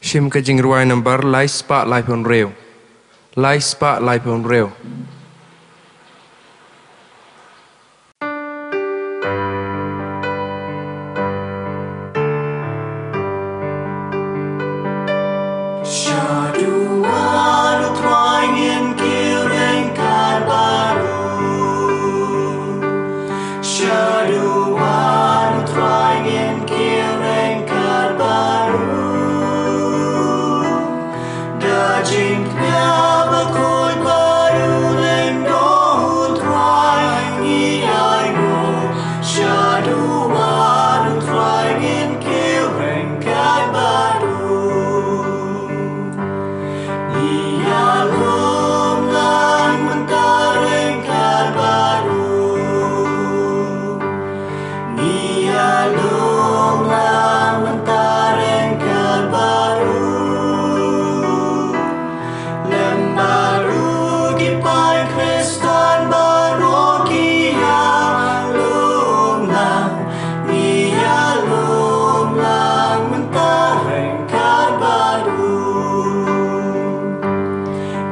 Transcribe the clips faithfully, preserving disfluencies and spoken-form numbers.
Shim ka jingrwai number lai spah laiphew hynriew. Lai spah laiphew hynriew. Shaduh U Trai ngin kiew ryngkat baroh. Shaduh U Trai ngin kiew ryngkat baroh. Da jingkñia bakhuid bad U Lyngdoh U Trai ngi ainguh. Shaduh U Trai ngin kiew ryngkat baroh. Ngi ïalum lang mynta ryngkat baroh. Ngi ïalum lang mynta ryngkat baroh. Lem bad ruh ki paid Khristan baroh ki ïalum lang. Ngi ïalum lang mynta ryngkat baroh.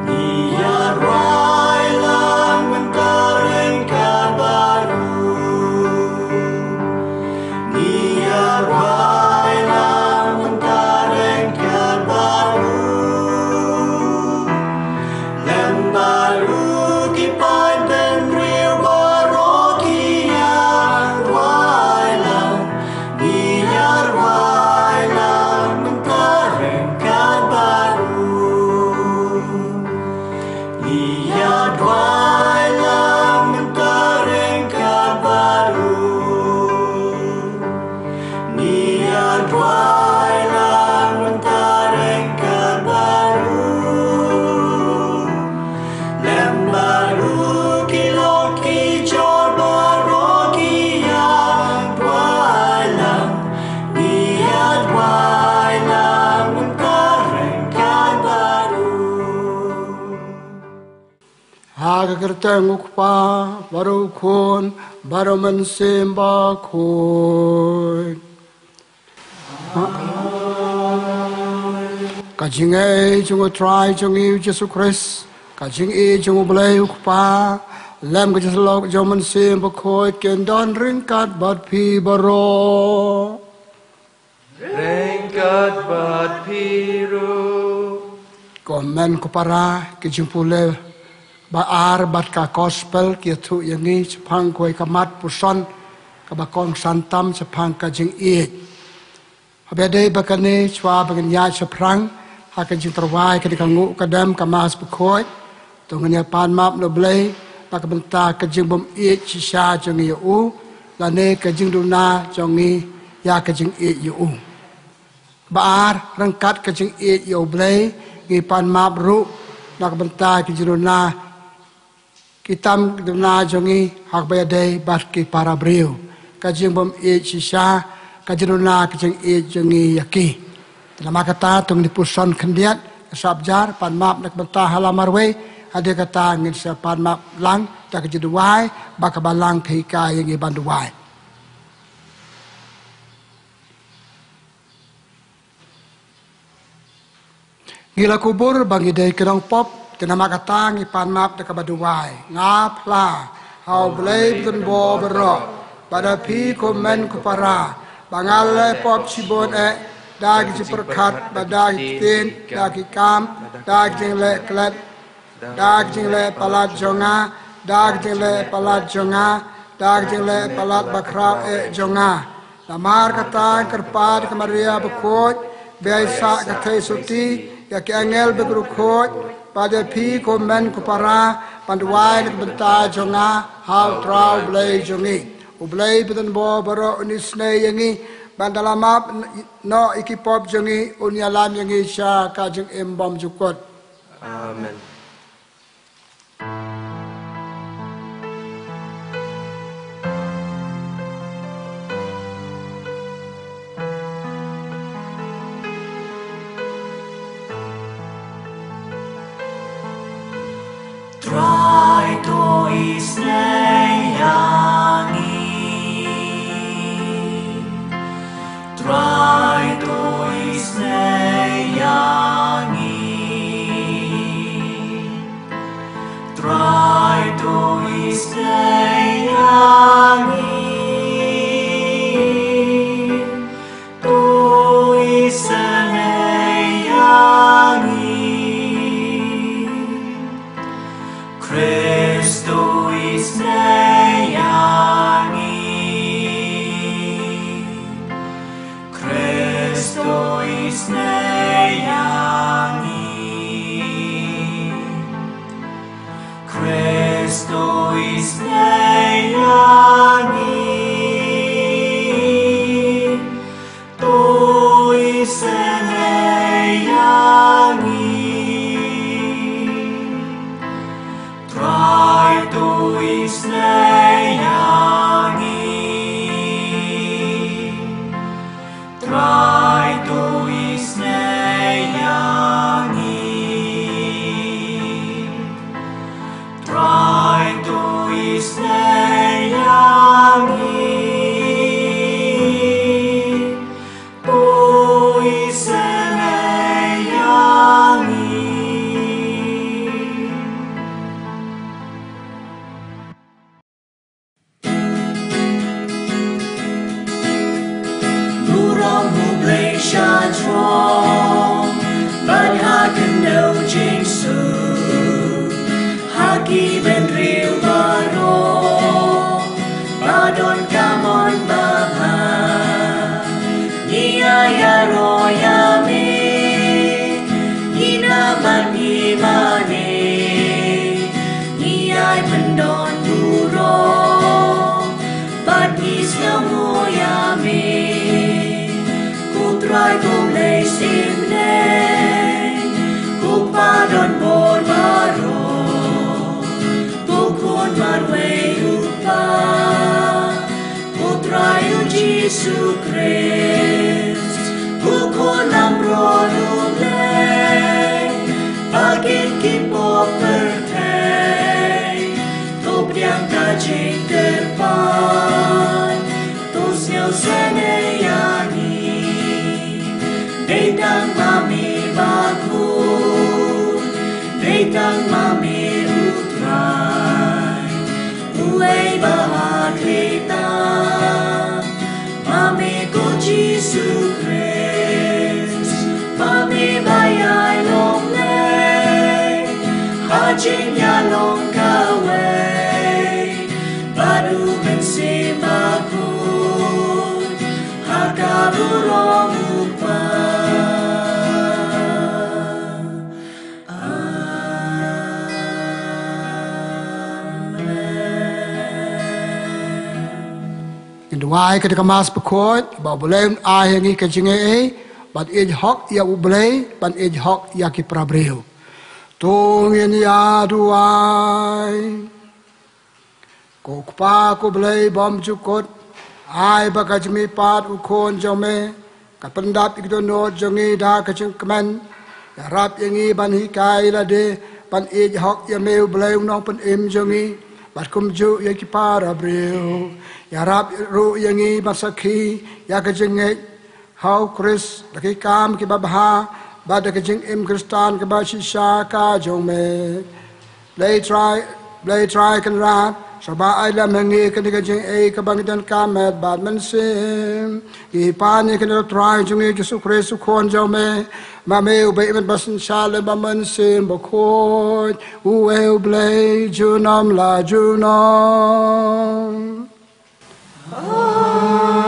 Ngi ïarwai lang mynta ryngkat baroh. Ngi ïarwai lang mynta ryngkat baroh. Lem bad ruh ki paid bynriew baroh ki ïarwai lang. Ngi ïarwai lang mynta ryngkat baroh. Ngi ïarwai lang mynta ryngkat baroh. Ngi ïarwai lang mynta ryngkat baroh. Lem bad ruh ki lok ki jor baroh ki ïarwai lang. Ngi ïarwai lang mynta ryngkat baroh. Ha ka kyrteng U Kpa, bad U Khun, bad U Mynsiem Bakhuid. Ka jingïeit jong U Trai jong ngi U Jisu Khrist, ka jingïeit jong U Blei U Kpa, lem ka jingïasyllok jong U Mynsiem Bakhuid kin don ryngkat bad phi baroh. Ryngkat bad phi ruh. Ko hynmen ko para, ki jingpule ba ar bad ka gospel ki ïathuh ïa ngi shaphang kawei ka mat puson kaba kongsan tam shaphang ka jingïeit. Haba ïadei bad kane, shuwa ba ngin ïaid shaphrang ha ka jingtyrwa ïa kane ka nguh ka dem ka Mass Bakhuid, to ngin ïa pan map na U Blei na ka bynta ka jingbym ïeit shisha jong ngi ïa u, lane ka jingduna jong ngi ïa ka jingïeit ïa u. Ba ar, ryngkat ka jingïeit ïa U Blei, ngi pan map ruh na ka bynta ka jingduna ki tam ki duna jong ngi ha kaba ïadei bad ki para briew. Ka jingbym ïeit shisha, ka jingduna ka jingïeit jong ngi ïa ki. Te namar kata to ngin ïa puson khyndiat, ïa sap jar, pan map na ka bynta ha la marwei, hadien kata ngin sa pan map lang da ka jingduwai, ba kaba lang ka hikai ïa ngi ban duwai. Ngi la kubur ba ngi dei ki nongpop, te namar kata ngi pan map da kaba duwai. Nga phla ha U Blei ba donbor baroh, bad ha phi ko hynmen ko para, ba nga la leh pop shibun eh, da ki jingpyrkhat bad da ki ktien, da ki kam, da ki jingleh klet, da ki jingleh palat jong nga, da ki jingleh palat jong nga, da ki jingleh palat bakhraw eh jong nga. Namar kata nga kyrpad ïa ka Maria bakhuid, ba ïai sah ka theisotti, ïa ki angel ba kyrkhu khuid, bad ïa phi ko hynmen ko para, ban duwai na ka bynta jong nga ha U Trai U Blei jong ngi. U Blei ba donbor baroh un isynei ïa ngi, ban da la map noh ïa ki pop jong ngi, un ïalam ïa ngi sha ka jingim bymjukut. Amen. Trai to isynei ïa ngi. Trai to isynei ïa Isnei ïa ngi, to isnei ïa ngi. Khrist, to isnei ïa ngi. Khrist, to isnei ïa ngi. Khrist, to isnei ïa ngi. To isnei ïa ngi. Trai, to isnei ïa ngi. Trai, to isnei ïa ngi. Trai, to isnei ïa ngi. To isnei ïa ngi. Burom U Blei sha jrong, bad ha kynnoh jingsuk, ha ki bynriew baroh, ba don ka mon babha. Ngi ai ïaroh ïa me, ngi nam bad ngi mane, ngi ai pyndonburom, bad ngi sngewnguh ïa me. Ko Trai ko Blei symbai, ko Pa donbor baroh, ko Khun marwei U Kpa, ko Trai U Jisu Khrist, ko Khun lamroh U Blei, ba kin kynpop pyrthei. To pdiang ka jingkyrpad, to sngewsynei ïa ngi. Dei tang ma me Bakhuid, dei tang ma me U Trai, uwei ba ha khlieh tam. Ma me ko Jisu Khrist, ma me ba ïai long leh ha jingïalong kawei bad U Mynsiem Bakhuid, ha ka burom U Kpa. Amen. Ngin duwai ka dei ka Mass Bakhuid, ba U Blei un ai ha ngi ka jingaiei ban ïeit hok ïa U Blei, ban ïeit hok ïa ki para briew. To ngin ïa duwai. Ko Kpa ko Blei bymjukut, ai ba ka jingmihpat U Khun jong me kan pyndap ïa ki dohnud jong ngi da ka jingkmen. Ïarap ïa ngi ban hikai lade ban ïeit hok ïa me U Blei U Nongpynim jong ngi, bad kumjuh ïa ki para briew. Ïarap ruh ïa ngi ban sakhi ïa ka jingngeit ha U Khrist da ki kam kiba bha bad da ka jingim Khristan kaba shisha ka jong me. Blei Trai, Blei Trai Kynrad, sngewbha ai lem ha ngi kane ka jingaiei kaba ngi donkam met bad mynsiem. Ngi pan ïa kane ha U Trai jong ngi Jisu Khrist U Khun jong me. Ma me uba im bad synshar lem bad U Mynsiem Bakhuid, uwei U Blei junom la junom. Amen.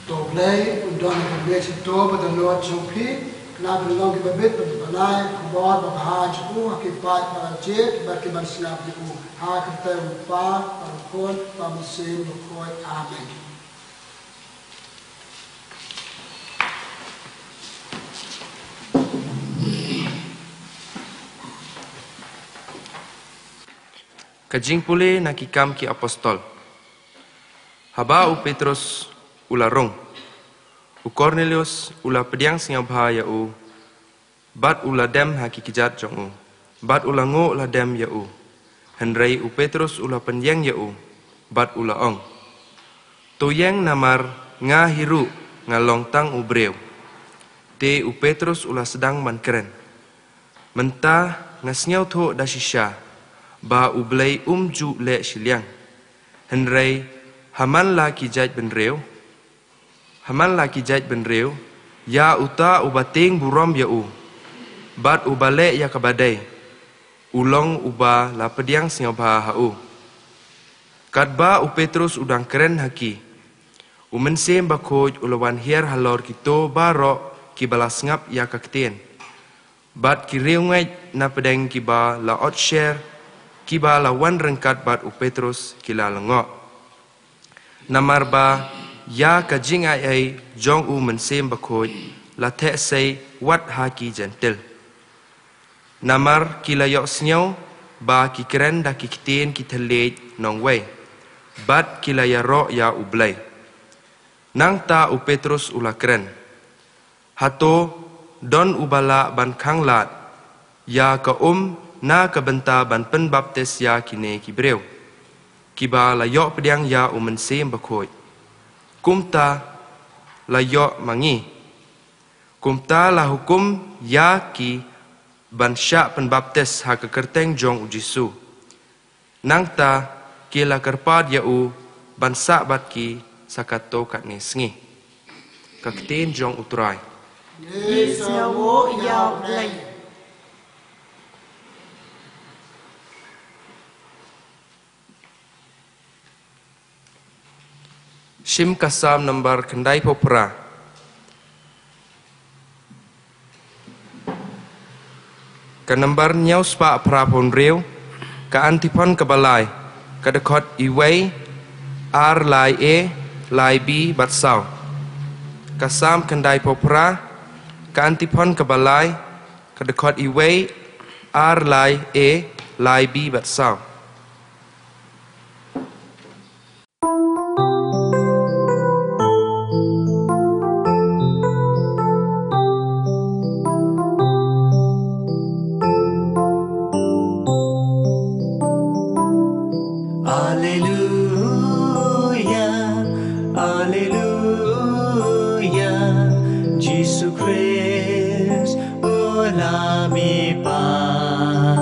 To U Blei un don ha khmih jong phi bad ha dohnud jong phi, khnang ba phin long kiba bit bad kiba lai ïa ka khubor babha jong u ha ki paid ba la jied bad ki ban sngap ïa u, ha ka kyrteng U Kpa bad U Khun bad U Mynsiem Bakhuid. Amen. Ka jingpule na Ki Kam ki Apostol. Haba u Petros u la rung, u Kornelios u la pdiang sngewbha ïa u, bad u la dem ha ki kjat jong u, bad u la nguh la dem ïa u. Hynrei u Petros u la pynïeng ïa u, bad u la ong, To ïeng, namar nga hi ruh nga long tang u briew. Te u Petrus u la sdang ban kren. Mynta nga sngewthuh da shisha ba U Blei um ju leh shiliang. Hynrei ha man la ki jaitbynriew, ha man la ki jaitbynriew, ïa uta uba tieng burom ïa u, bad uba leh ïa kaba dei, u long uba la pdiang sngewbha ha u. Katba u Petrus u dang kren ha ki, u Mynsiem Bakhuid u la wan hiar halor kito baroh kiba la sngap ïa ka ktien. Bad ki riewngeit na pdeng kiba la ot sher, kiba la wan ryngkat bad u Petrus ki la lyngngoh. Namar ba ïa ka jingai ei jong u Mynsiem Bakhuid la theh sei wat ha ki Jentil. Namar ki la ïohsngew ba ki kren da ki ktien ki thylliej nongwei, bad ki la ïaroh ïa U Blei. Nangta u Petrus u la kren. Hato don uba lah ban khanglad ïa ka um na ka bynta ban pynbaptis ïa kine ki briew kiba la ïoh pdiang ïa u Mynsiem Bakhuid? Kumta la ïoh ma ngi. Kumta la hukum ïa ki ban shah pynbaptis ha ka kyrteng jong u Jisu. Nangta ki la kyrpad ïa u ban sah bad ki sa katto katne sngi. Ka ktien jong U Trai. Ngi sngewnguh ïa U Blei. Shim ka Salm nambar khyndai phew phra. Ka nambar hynñiew spah phra phew hynriew, ka antiphon kaba lai, ka dkhot iwei, ar lai A, lai B bad saw. Ka Salm khyndai phew phra, ka antiphon kaba lai, ka dkhot iwei, ar lai A, lai B bad saw. Alleluia, alleluia, Jisu Khrist u la mih pat.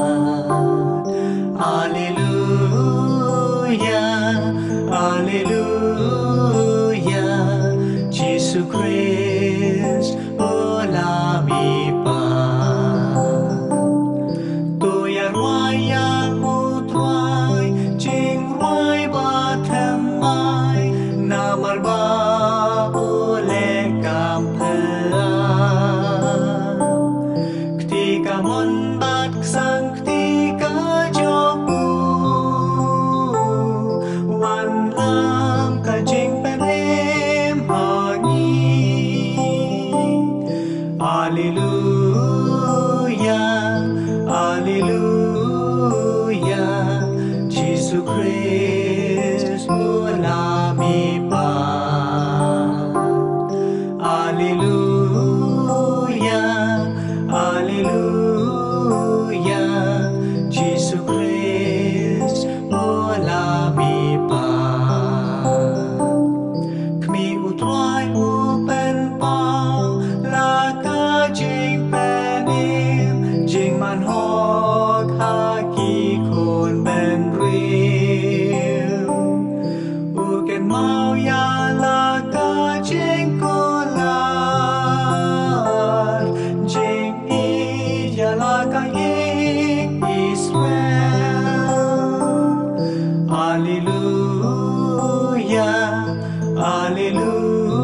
Alleluia, alleluia, Jisu Khrist u la mih pat. To ïa rwai ïa U Trai jingrwai ba thymmai, namar ba u leh kam pher. Kti kamon bad ka sang kti ka jong u wan lam ka jingpynim ha ngi. Alleluia, alleluia, Jisu Khrist u la mih pat. Alleluia, alleluia, Jisu Khrist u la mih pat. Khmih, U Trai u pynpaw la ka jingpynim, jingman hok ha ki khun bynriew. U kynmaw ïa la ka jingkular, jingïeit ïa la ka ïing Israel. Alleluia, alleluia,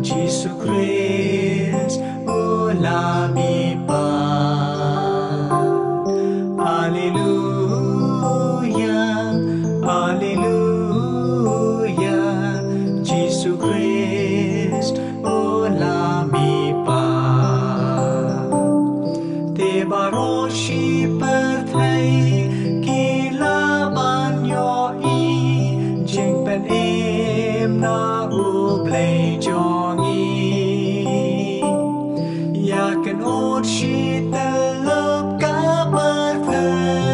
Jisu Khrist u la mih pat. Alleluia, alleluia, Jisu Khrist u la mih pat. Te baroh shi pyrthei ki la ban ïohi jingpynim na U Blei jong ngi. Ïa kynnoh shi tyllup ka pyrthei,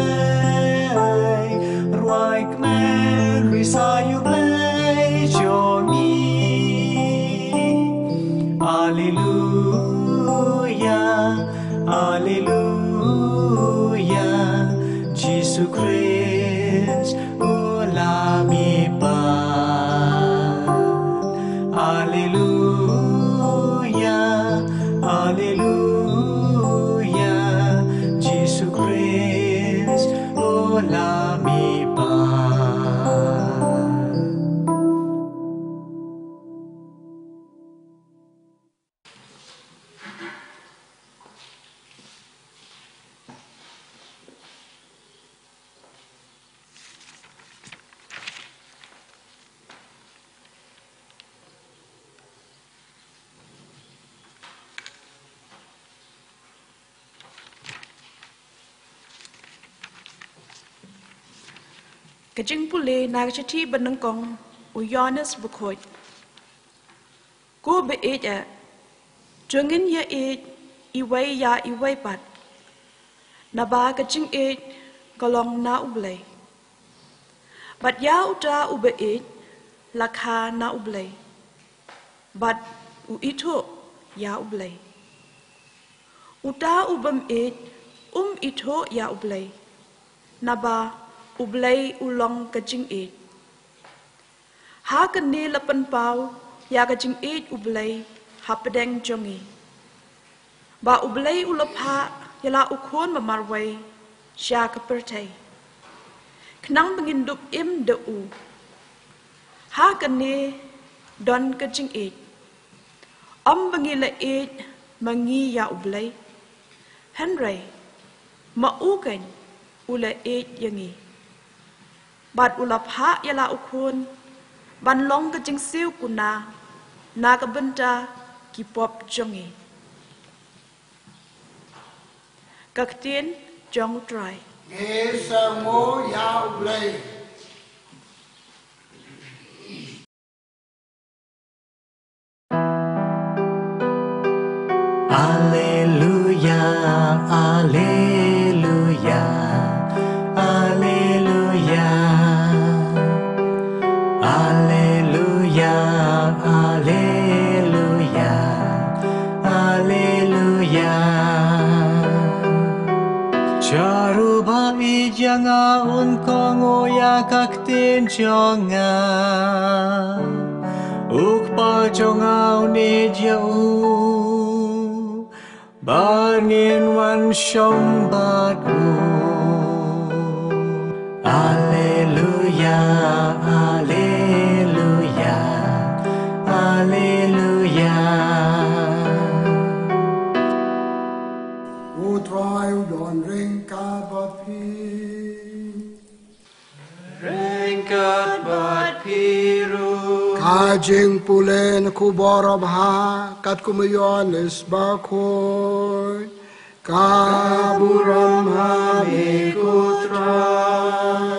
rwai kmen risa ïa U Blei jong ngi. Ka jingpule na ka shithi ba nyngkong u Ïoannis bakhuid. Ko ba ïeit eh, to ngin ïa ïeit iwei ïa iwei pat. Naba ka jingïeit ka long na U Blei. Bad ïa uta uba ïeit la kha na U Blei, bad u ithuh ïa U Blei. Uta u bym ïeit um ithuh ïa U Blei, naba U Blei u long ka jingïeit. Ha kane la pynpaw ïa ka jingïeit U Blei hapdeng jong ngi, ba U Blei u la phah ïa la u Khun ba marwei sha ka pyrthei, khnang ba ngin dup im da u. Ha kane don ka jingïeit, ym ba ngi la ïeit ma ngi ïa U Blei, hynrei ma u keiñ u la ïeit ïa ngi, bad u la phah ïa la u Khun ban long ka jingsiew kuna na ka bynta ki pop jong ngi. Ka ktien jong U Trai. Ngi sngewnguh ïa U Blei. Alleluia, alleluia, alleluia. Alleluia, alleluia, alleluia. Sha uba ïeit ïa nga un kohnguh ïa ka ktien jong nga. U Kpa jong nga un ïeit ïa u, ba ngin wan shong bad u. Alleluia, alleluia, alleluia. U Trai u don ryngkat bad phi. Ryngkat bad phi ruh. Ka jingpule na ka khubor babha katkum u Ïoannis bakhuid. Ka burom ha me ko Trai.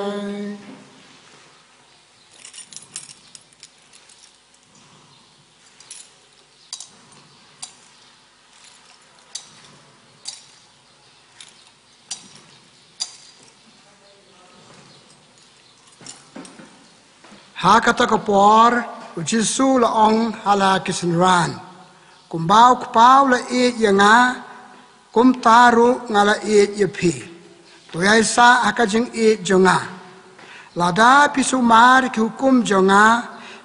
Ha kata ka por, u Jisu u la ong ha la ki synran, kumba u Kpa u la ïeit ïa nga, kumta ruh nga la ïeit ïa phi. To ïaisah ha ka jingïeit jong nga. Lada phi sumar ïa ki hukum jong nga,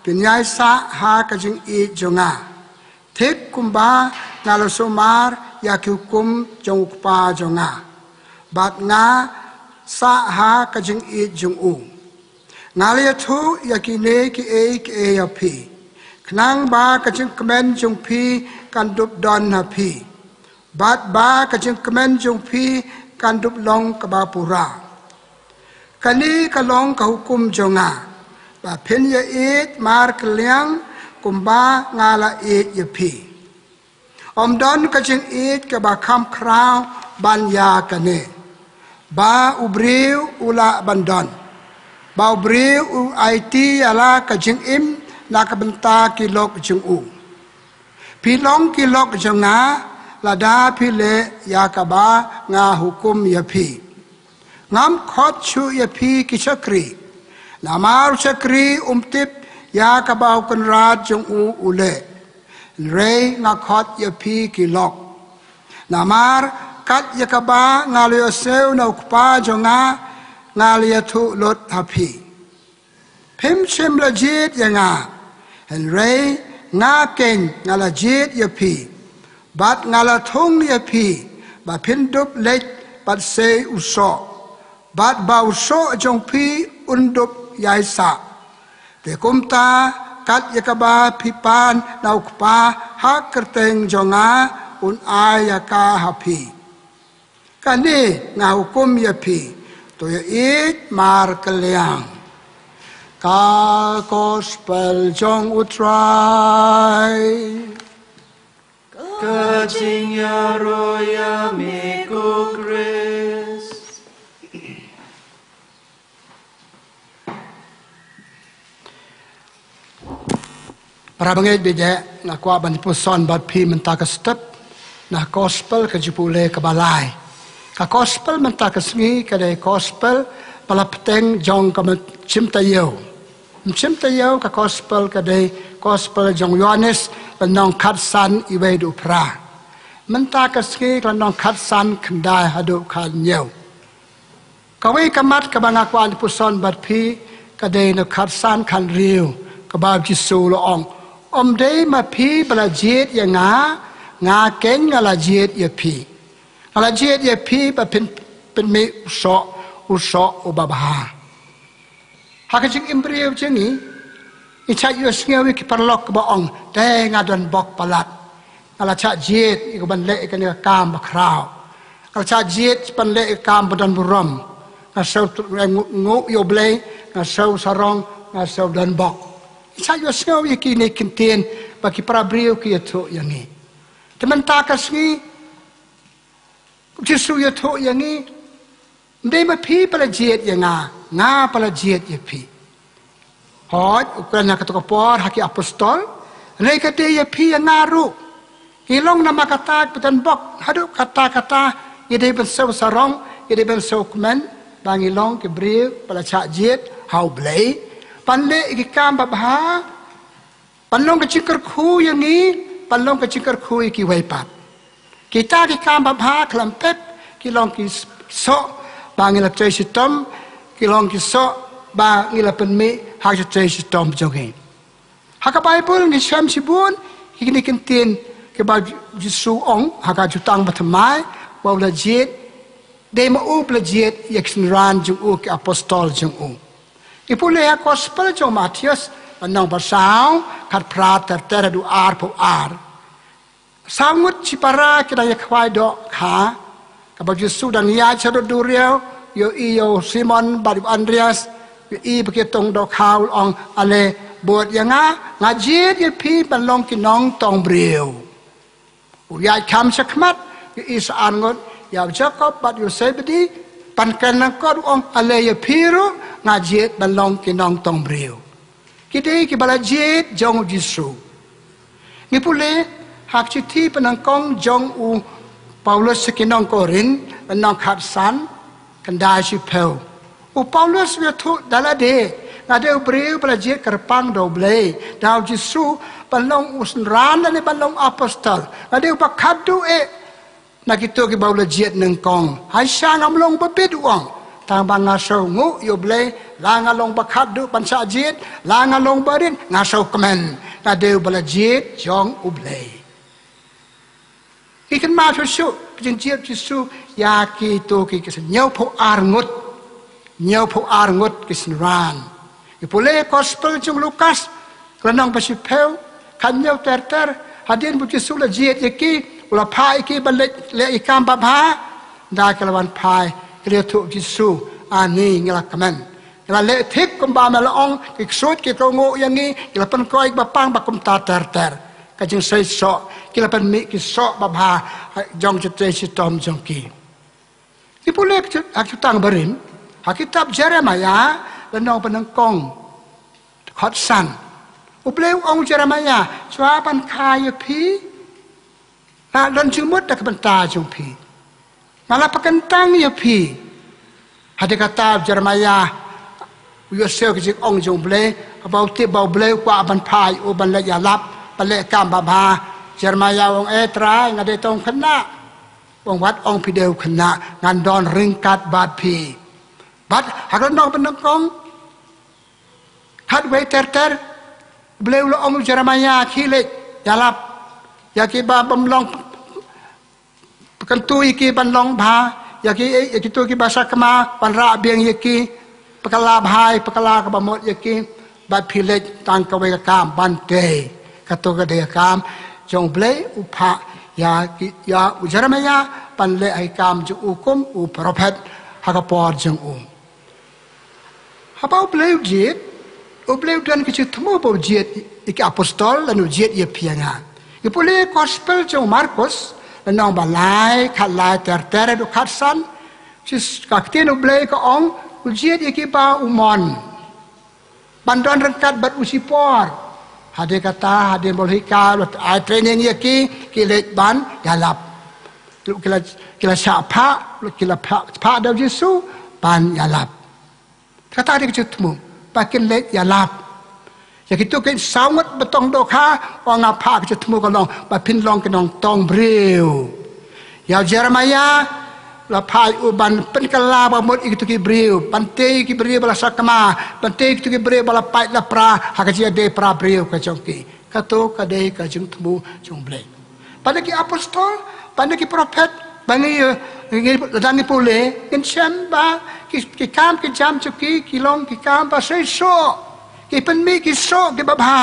phin ïaisah ha ka jingïeit jong nga, thik kumba nga la sumar ïa ki hukum jong u Kpa jong nga, bad nga sah ha ka jingïeit jong u. Nga la ïathuh ïa kine kiei kiei ha phi, khnang ba ka jingkmen jong phi kan dup don ha phi, bad ba ka jingkmen jong phi kan dup long kaba pura. Kane ka long ka hukum jong nga, ba phin ïa ïeit markylliang kumba nga la ïeit ïa phi. Ym don ka jingïeit kaba kham khraw ban ïa kane, ba u briew u lah ban don, ba u briew u aiti ïa la ka jingim na ka bynta ki lok jong u. Phi long ki lok jong nga lada phi leh ïa kaba nga hukum ïa phi. Ngam khot shuh ïa phi ki shakri, namar u shakri um tip ïa kaba u kynrad jong u u leh. Hynrei nga khot ïa phi ki lok, namar kat ïa kaba nga la ïohsngew na u Kpa jong nga, nga la ïathuh lut ha phi. Phim shym la jied ïa nga, hynrei nga keiñ nga la jied ïa phi, bad nga la thung ïa phi, ba phin dup leit bad sei u soh, bad ba u soh jong phi un dup ïaisah. Te kumta, kat ïa kaba phi pan na u Kpa ha kyrteng jong nga, un ai ïa ka ha phi. Kane nga hukum ïa phi, to ïa ïeit markylliang. Ka gospel jong u Trai. Ka jingïaroh ïa me ko Khrist. Para bangeit bad nga kwah ban ïa puson bad phi mynta ka step na gospel ka jingpule kaba lai. Ka gospel mynta ka sngi ka dei gospel ba la bteng jong ka Mynsiem Taïew. Mynsiem Taïew ka gospel ka dei gospel jong u Ïoannis, lynnong khatsan, wei haduh phra. Mynta ka sngi ka lynnong khatsan, khyndai haduh khathynñiew. Kawei ka mat kaba nga kwah ban ïa puson bad phi ka dei na khatsan khathynriew, kaba u Jisu u la ong, ym dei ma phi ba la jied ïa nga, nga keiñ nga la jied ïa phi. Nga la jied ïa phi ba phin pynmih u soh, u soh uba bha. Ha ka jingim briew jong ngi, ngi shait ïohsngew ïa ki paralok ba ong, te nga don bok palat. Nga la shah jied ïa ka ban leh ïa kane ka kam bakhraw. Nga la shah jied ban leh ïa ka kam ba don burom. Nga sngew nguh, nguh ïa U Blei, nga sngew sarong, nga sngew don bok. Ngi shait ïohsngew ïa kine ki ktien ba ki para briew ki ïathuh ïa ngi. Te mynta ka sngi, u Jisu u ïathuh ïa ngi, ym dei ma phi ba la jied ïa nga, nga ba la jied ïa phi. Hooid, u kren ha kato ka por ha ki apostol, hynrei ka dei ïa phi ïa nga ruh. Ngi long namar kata ba don bok, haduh katta katta, ngi dei ban sngew sarong, ngi dei ban sngewkmen ba ngi long ki briew ba la shah jied ha U Blei ban leh ïa ki kam babha, ban long ka jingkyrkhu ïa ngi, ban long ka jingkyrkhu ïa kiwei pat. Kita ki kam babha khlem pep ki long ki soh ba ngi la trei shitom, ki long ki soh ba ngi la pynmih ha ka trei shitom jong ngi. Ha ka Baibl ngi shem shibun ïa kine ki ktien kiba u Jisu u ong ha ka Jutang Bathymmai ba u la jied, dei ma u ba la jied ïa ki synran jong u, ki apostol jong u. Ngi pule ha gospel jong u Mathaios, lynnong ba saw, khatphra ter ter haduh arphew ar. Saw ngut shipara ki dang ïakhwai dohkha, kaba u Jisu u dang ïaid sha rud duriaw, u ïohi ïa u Simon bad u Andreas, u ïohi ba ki tong dohkha, u ong, ale, bud ïa nga, nga jied ïa phi ban long ki nongtong briew. U ïaid kham shakhmat, u ïohi sa ar ngut ïa u Jakob bad ïa u Sebedi, ban kren lyngkot, u ong, ale ïa phi ruh, nga jied ban long ki nongtong briew. Ki dei kiba la jied jong u Jisu. Ngi pule ha ka shithi pyndonkam jong u Paulus sha ki nong Korinth, lynnong khatsan, khyndai shiphew. U Paulus u ïathuh da lade, nga dei u briew ba la jied kyrpang da U Blei, da u Jisu, ban long u synran lane ban long apostol. Nga dei uba khadduh eh na kito kiba u la jied nyngkong. Haisha ngam long ba bit, u ong, tang ba nga sngew nguh ïa U Blei, la nga long ba khadduh ban shah jied, la nga long ba rit, nga sngewkmen nga dei uba la jied jong U Blei. Ngi kynmaw shuh shuh ka jingjied u Jisu ïa kito ki, ki hynñiewphew ar ngut. Hynñiewphew ar ngut ki synran. Ngi pule gospel jong u Lukas, lynnong ba shiphew, khathynñiew ter ter, hadien ba u Jisu u la jied ïa ki, u la phah ïa ki ban leh, leh ïa ki kam babha, ynda ki la wan phai, ki la ïathuh u Jisu, ani ngi la kmen. Ngi la leh thik kumba me la ong, ki ksuid ki la kohnguh ïa ngi, ki la pynkoit ba pang ba kumta ter ter. Ka jingseisoh, ki la pynmih ki soh babha jong ka trei shitom jong ki. Ngi pule ha ka Jutang Barim, ha kitab Jeremaïah, lynnong ba nyngkong, khatsan. U Blei u ong u Jeremaïah, shuwa ban kha ïa phi, nga don jingmut na ka bynta jong phi. Nga la pynkyntang ïa phi. Hadien kata u Jeremaïah u ïohsngew ka jingong jong U Blei, haba u tip ba U Blei u kwah ban phah ïa u ban leh ïalap, ban leh kam babha. Jeremaïah u ong, eh Trai, nga dei tang u khynnah. U ong, wat ong phi dei u khynnah, ngan don ryngkat bad phi. Bad ha ka lynnong ba nyngkong, khatwei ter ter, U Blei u la ong u Jeremaïah, khie leit ïalap ïa kiba bym long, pynkyntu ïa ki ban long bha, ïa ki, ïa kito kiba sakma, wanrah biang ïa ki, pynkylla bha, pynkylla kaba mut ïa ki, bad phi leit tang kawei ka kam ban tei. Kato ka dei ka kam jong U Blei, u phah ïa ki, ïa u Jeremaïah ban leh ïa ka kam jong u kum u prophet ha ka por jong u. Haba U Blei u jied, U Blei u don ka jingthmu ba u jied ïa ki apostol, lane u jied ïa phi ïa nga. Ngi pule gospel jong u Markus, lynnong ba lai, khatlai ter ter haduh khatsan, ka ktien U Blei ka ong, u jied ïa kiba u mon ban don ryngkat bad u shipor. Hadien kata, hadien ba u la hikai, u la ai training ïa ki, ki leit ban ïalap. Ki la, ki la shah phah, ki la phah, phah da u Jisu ban ïalap. Kata dei ka jingthmu ba kin leit ïalap. Ïa kito ki saw ngut ba tong dohkha, u ong nga phah ka jingthmu ka long ba phin long ki nongtong briew. Ïa u Jeremiah, la phah ïa u ban pynkylla ba mut ïa kito ki briew, ban tei ïa ki briew ba la sakma, ban tei ïa kito ki briew ba la pait la pra ha ka jingïadei para briew ka jong ki. Kato ka dei ka jingthmu jong U Blei. Bad na ki apostol, bad na ki prophet, ba ngi, ngi, lada ngi pule, ngin shem ba ki, ki kam ki jam jong ki, ki long ki kam ba seisoh, ki pynmih ki soh kiba bha.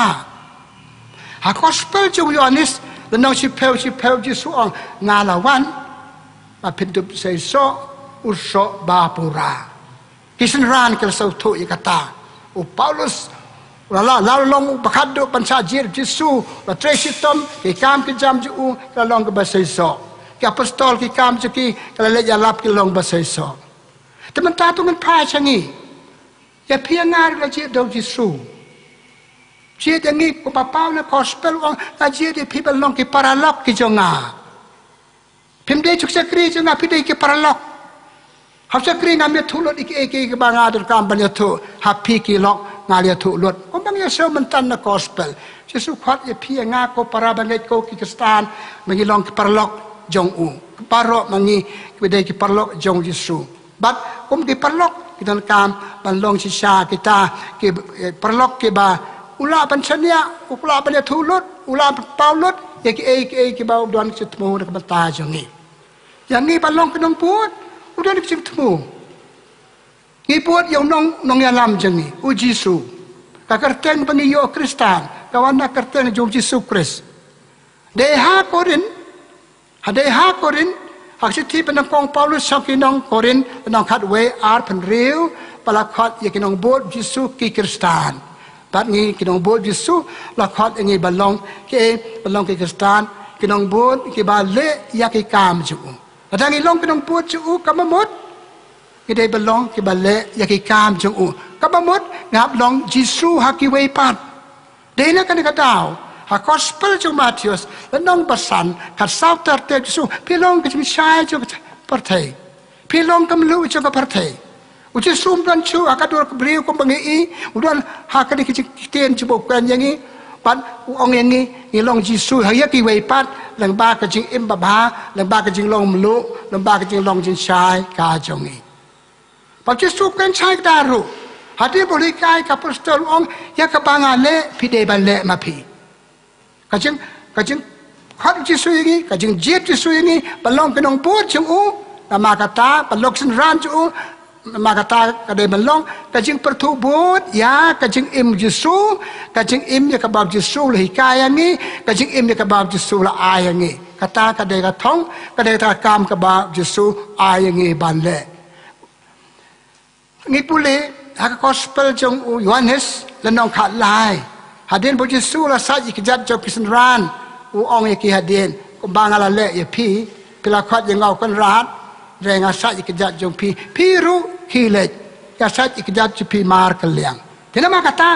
Ha gospel jong u Ïoannis, lynnong shiphew, shiphew, Jisu u ong, nga la wan ba phin dup seisoh u soh ba pura. Ki synran ki la sngewthuh ïa kata. U Paulus, u la, la, la long u ba khatduh ban shah jied Jisu, la trei shitom, ki kam ki jam jong u ki la long kiba seisoh. Ki apostol ki kam jong ki, ki la leit ïalap ki la long ba seisoh. Te mynta to ngin phai sha ngi. Ïa phi ïa nga ruh la jied da u Jisu. Jied ïa ngi kumba paw na gospel u ong, la jied ïa phi ban long ki paralok ki jong nga. Phim dei shu shakri jong nga, phi dei ki paralok. Hap shakri ngam ïathuh lut ïa kiei kiei kiba nga donkam ban ïathuh, ha phi ki lok nga la ïathuh lut. Kumba ngi ïashem mynta na gospel. Jisu khot ïa phi ïa nga ko para bangeit ko ki Khristan, ba ngi long ki paralok jong u. Baroh ma ngi ki dei ki paralok jong Jisu. Bad kum ki paralok ki donkam ban long shisha kita ki, eh, paralok kiba u lah ban shaniah, u lah ban ïathuh lut, u lah ban paw lut ïa kiei kiei kiba u don ka jingthmu na ka bynta jong ngi. Ïa ngi ban long ki nongbud, u don ka jingthmu. Ngi bud ïa u nong, nongïalam jong ngi, u Jisu. Ka kyrteng ba ngi ïoh Khristan ka wan na ka kyrteng jong u Jisu Khrist. Dei ha Korinth, ha dei ha Korinth, ha ka shithi ba nyngkong u Paulus sha ki nong Korinth, lynnong khatwei, ar, pynriew, ba la khot ïa ki nongbud Jisu ki Khristan. Bad ngi ki nongbud Jisu la khot ïa ngi ban long ki, ban long ki Khristan, ki nongbud kiba leh ïa ki kam jong u. Lada ngi long ki nongbud jong u, kaba mut ngi dei ban long kiba leh ïa ki kam jong u. Kaba mut ngi hap long Jisu ha kiwei pat. Dei na kane ka daw, ha gospel jong u Mathaios, lynnong ba san, khatsaw ter te u Jisu, phi long ka jingshai jong ka pyrthei. Phi long ka mluh jong ka pyrthei. U Jisu um don shuh ha ka dur ka briew kumba ngi i, u don ha kane ka jingktien jong u ba u kren ïa ngi, bad u ong ïa ngi, ngi long Jisu ha ïa kiwei pat, lyngba ka jingim babha, lyngba ka jinglong mluh, lyngba ka jinglong jingshai ka jong ngi. Bad u Jisu u kren shai kdar ruh. Hadien ba u la hikai ki apostol u ong, ïa kaba nga leh, phi dei ban leh ma phi. Ka jing, ka jingkhot u Jisu ïa ngi, ka jingjied u Jisu ïa ngi, ban long ki nongbud jong u, namar kata, ban long ki synran jong u, namar kata ka dei ban long ka jingpyrthuh bud ïa ka jingim u Jisu, ka jingim ïa kaba u Jisu u la hikai ïa ngi, ka jingim ïa kaba u Jisu u la ai ïa ngi. Kata ka dei ka thong, ka dei kata ka kam kaba u Jisu u ai ïa ngi ban leh. Ngi pule ha ka gospel jong u Ïoannis, lynnong khatlai. Hadien ba u Jisu u la sait ïa ki kjat jong ki synran, u ong ïa ki hadien, kumba nga la leh ïa phi, phi la khot ïa nga u kynrad, hynrei nga sait ïa ki kjat jong phi, phi ruh khie leit, nga sait ïa ki kjat jong phi markylliang. Te namar kata,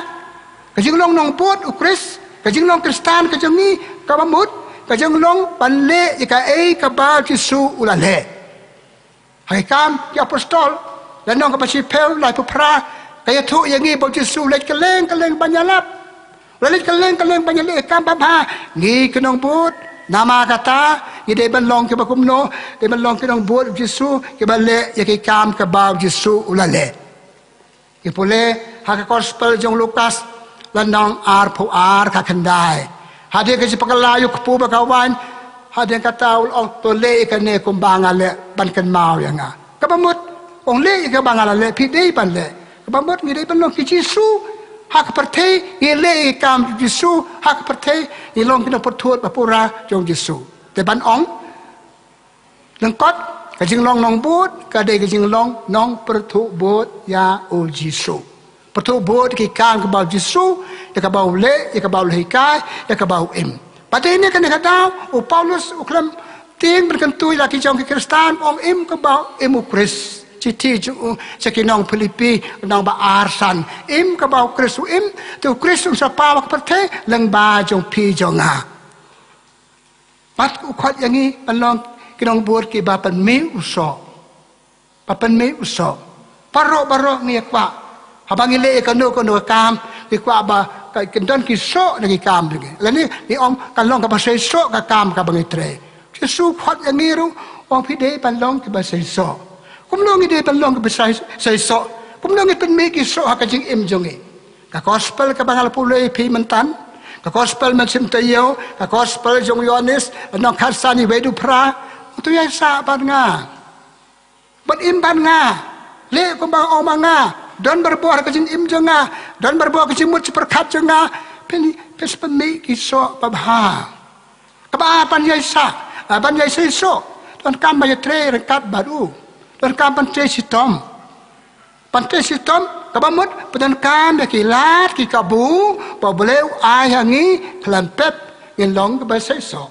ka jinglong nongbud u Khrist, ka jinglong Khristan ka jong ngi, kaba mut, ka jinglong ban leh ïa kaei kaba u Jisu u la leh. Ha ki Kam ki Apostol, lynnong kaba shiphew, laiphew phra, ka ïathuh ïa ngi ba u Jisu u leit kylleng kylleng ban ïalap. U la leit kylleng kylleng ban ïaleh ïa ki kam babha. Ngi ki nongbud, namar kata, ngi dei ban long kiba kumno, dei ban long ki nongbud u Jisu, kiba leh ïa ki kam kaba u Jisu u la leh. Ngi pule ha ka Gospel jong u Lukas, lynnong arphew ar, khatkhyndai. Hadien ka jingpynkhlaiñ ïa u kpu bad ka waiñ, hadien kata u la ong, to leh ïa kane kumba nga leh ban kynmaw ïa nga. Kaba mut, ong leh ïa kaba nga la leh, phi dei ban leh. Kaba mut ngi dei ban long ki Jisu ha ka pyrthei, ngi leh ïa ki kam Jisu ha ka pyrthei, ngi long ki nongpyrthuh ba pura jong Jisu. Te ban ong lyngkot, ka jinglong nongbud ka dei ka jinglong nongpyrthuh bud ïa u Jisu. Pyrthuh bud ïa ki kam kaba u Jisu, ïa kaba u leh, ïa kaba u la hikai, ïa kaba u im. Bad te ne kane ka daw, u Paulus u khlem tieng ban kyntu ïa la ki jong ki Khristan, ong im kaba u im u Khrist. Shithi jong u sha ki nong Philippi, nong ba ar san. Im kaba u Khrist u im, te u Khrist un sa paw ha ka pyrthei lyngba jong phi jong nga. Bad u khot ïa ngi ban long ki nongbud kiba pynmih u soh. Ba pynmih u soh. Baroh baroh ngi ïa kwah. Haba ngi leh ïa kano kano ka kam, ngi kwah ba ka, ka don ki soh na ki kam jong ngi. Lane ngi ong kan long kaba seisoh ka kam kaba ngi trei. Jisu khot ïa ngi ruh, ong phi dei ban long kiba seisoh. Kumno ngi dei ban long kiba sei, seisoh? Kumno ngi pynmih ki soh ha ka jingim jong ngi? Ka gospel kaba nga la pule ïa phi mynta, ka gospel mynsiem taïew, ka gospel jong u Ïoannis, lynnong khatsan, wei haduh phra. To ïaisah bad nga. Bad im bad nga. Leh kumba ong ma nga. Don barabor ha ka jingim jong nga. Don barabor ha ka jingmut jingpyrkhat jong nga. Phin, phin sa pynmih ki soh babha. Kaba ar, ban ïaisah, ah, ban ïaiseisoh. Donkam ban ïatrei ryngkat bad u. Donkam ban trei shitom. Ban trei shitom, kaba mut, pyndonkam ïa ki lad ki kabu ba U Blei u ai ha ngi khlem pep, ngin long kiba seisoh.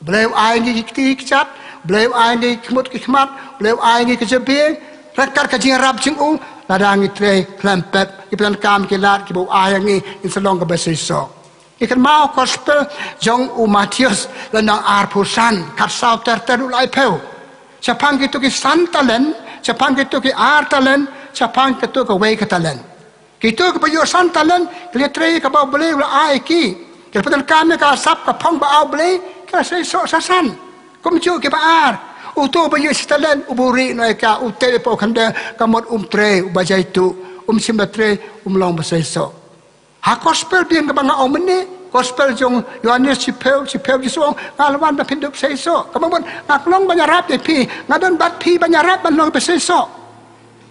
U Blei u ai ngi ki kti ki kjat, U Blei u ai ngi ki khmut ki khmat, U Blei u ai ngi ki jabieng, ryngkat ka jingïarap jong u, lada ngi trei khlem pep, ngi pyndonkam ki lad kiba u ai ha ngi, ngin sa long kiba seisoh. Ngi kynmaw gospel jong u Mathaios lynnong arphew san, khatsaw ter ter haduh laiphew. Shaphang kito ki san talent, shaphang kito ki ar talent, shaphang kito kawei ka talent. Kito kiba ïoh san talent, ki la trei kaba U Blei u la ai ki. Ki la pyndonkam ïa ka sap ka phong ba ai U Blei, ki la seisoh sa san. Kumjuh kiba ar. Uto uba ïoh shi talent, u buhrieh noh ïa ka, u tep ïa ka hapoh khyndew, ka mut um trei, uba jaituh, um shym la trei, um long ba seisoh. Ha gospel biang kaba nga ong mynne, gospel jong Ïoannis shiphew, shiphew Jisu ong, nga la wan ba phin dup seisoh. Kaba mut, nga kyllon ban ïarap ïa phi, nga don bad phi ban ïarap ban long ba seisoh.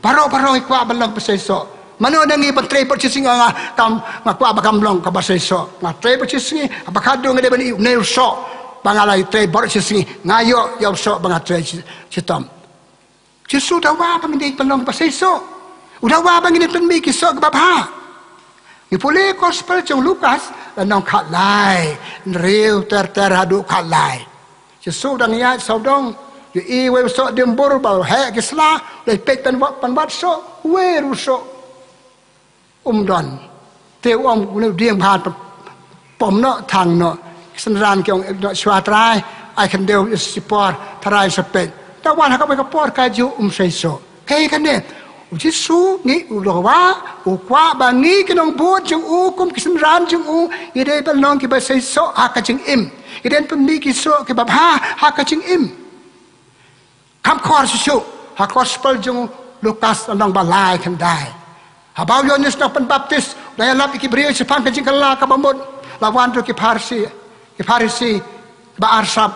Baroh baroh ngi kwah ban long ba seisoh. Mano na ngi ban trei bad shisngi, nga kam, nga kwah ba kam long kaba seisoh. Nga trei bad shisngi, haba khadduh nga dei ban ïoh u soh. Ba nga la trei bad shisngi, nga ïoh ïa u soh ba nga trei shi-, shitom. Jisu u dawa ba ngin dei ban long ba seisoh. U dawa ba ngin dei pynmih ki soh kiba bha. Ngi pule gospel jong Lukas, lynnong khatlai, hynriew ter ter haduh khatlai. Jisu u dang ïaid sawdong, ïohi wei u soh dieng bur ba heh ki sla, u la peit ban wad, ban wad soh, wei ruh soh. Um don. Te u ong une u dieng bha, pom noh, thang noh. Ki synran ki ong, eh, noh shuwa Trai, ai khyndew shipor, Trai sa peit. Da wan ha kawei ka por kajuh um seisoh. Kaei kane, u Jisu ngi u dawa, u kwah ba ngi ki nongbud jong u kum ki synran jong u, ngi dei ban long kiba seisoh ha ka jingim. Ngi dei ban pynmih ki soh kiba bha ha ka jingim. Kham khor shuh shuh, ha gospel jong u Lukas lynnong ba lai khyndai. Haba u Ïoannis u nongpynbaptis u dang ïalap ïa ki briew shaphang ka jingkylla kaba mut, la wan ruh ki Pharisi, ki Pharisi ba arsap,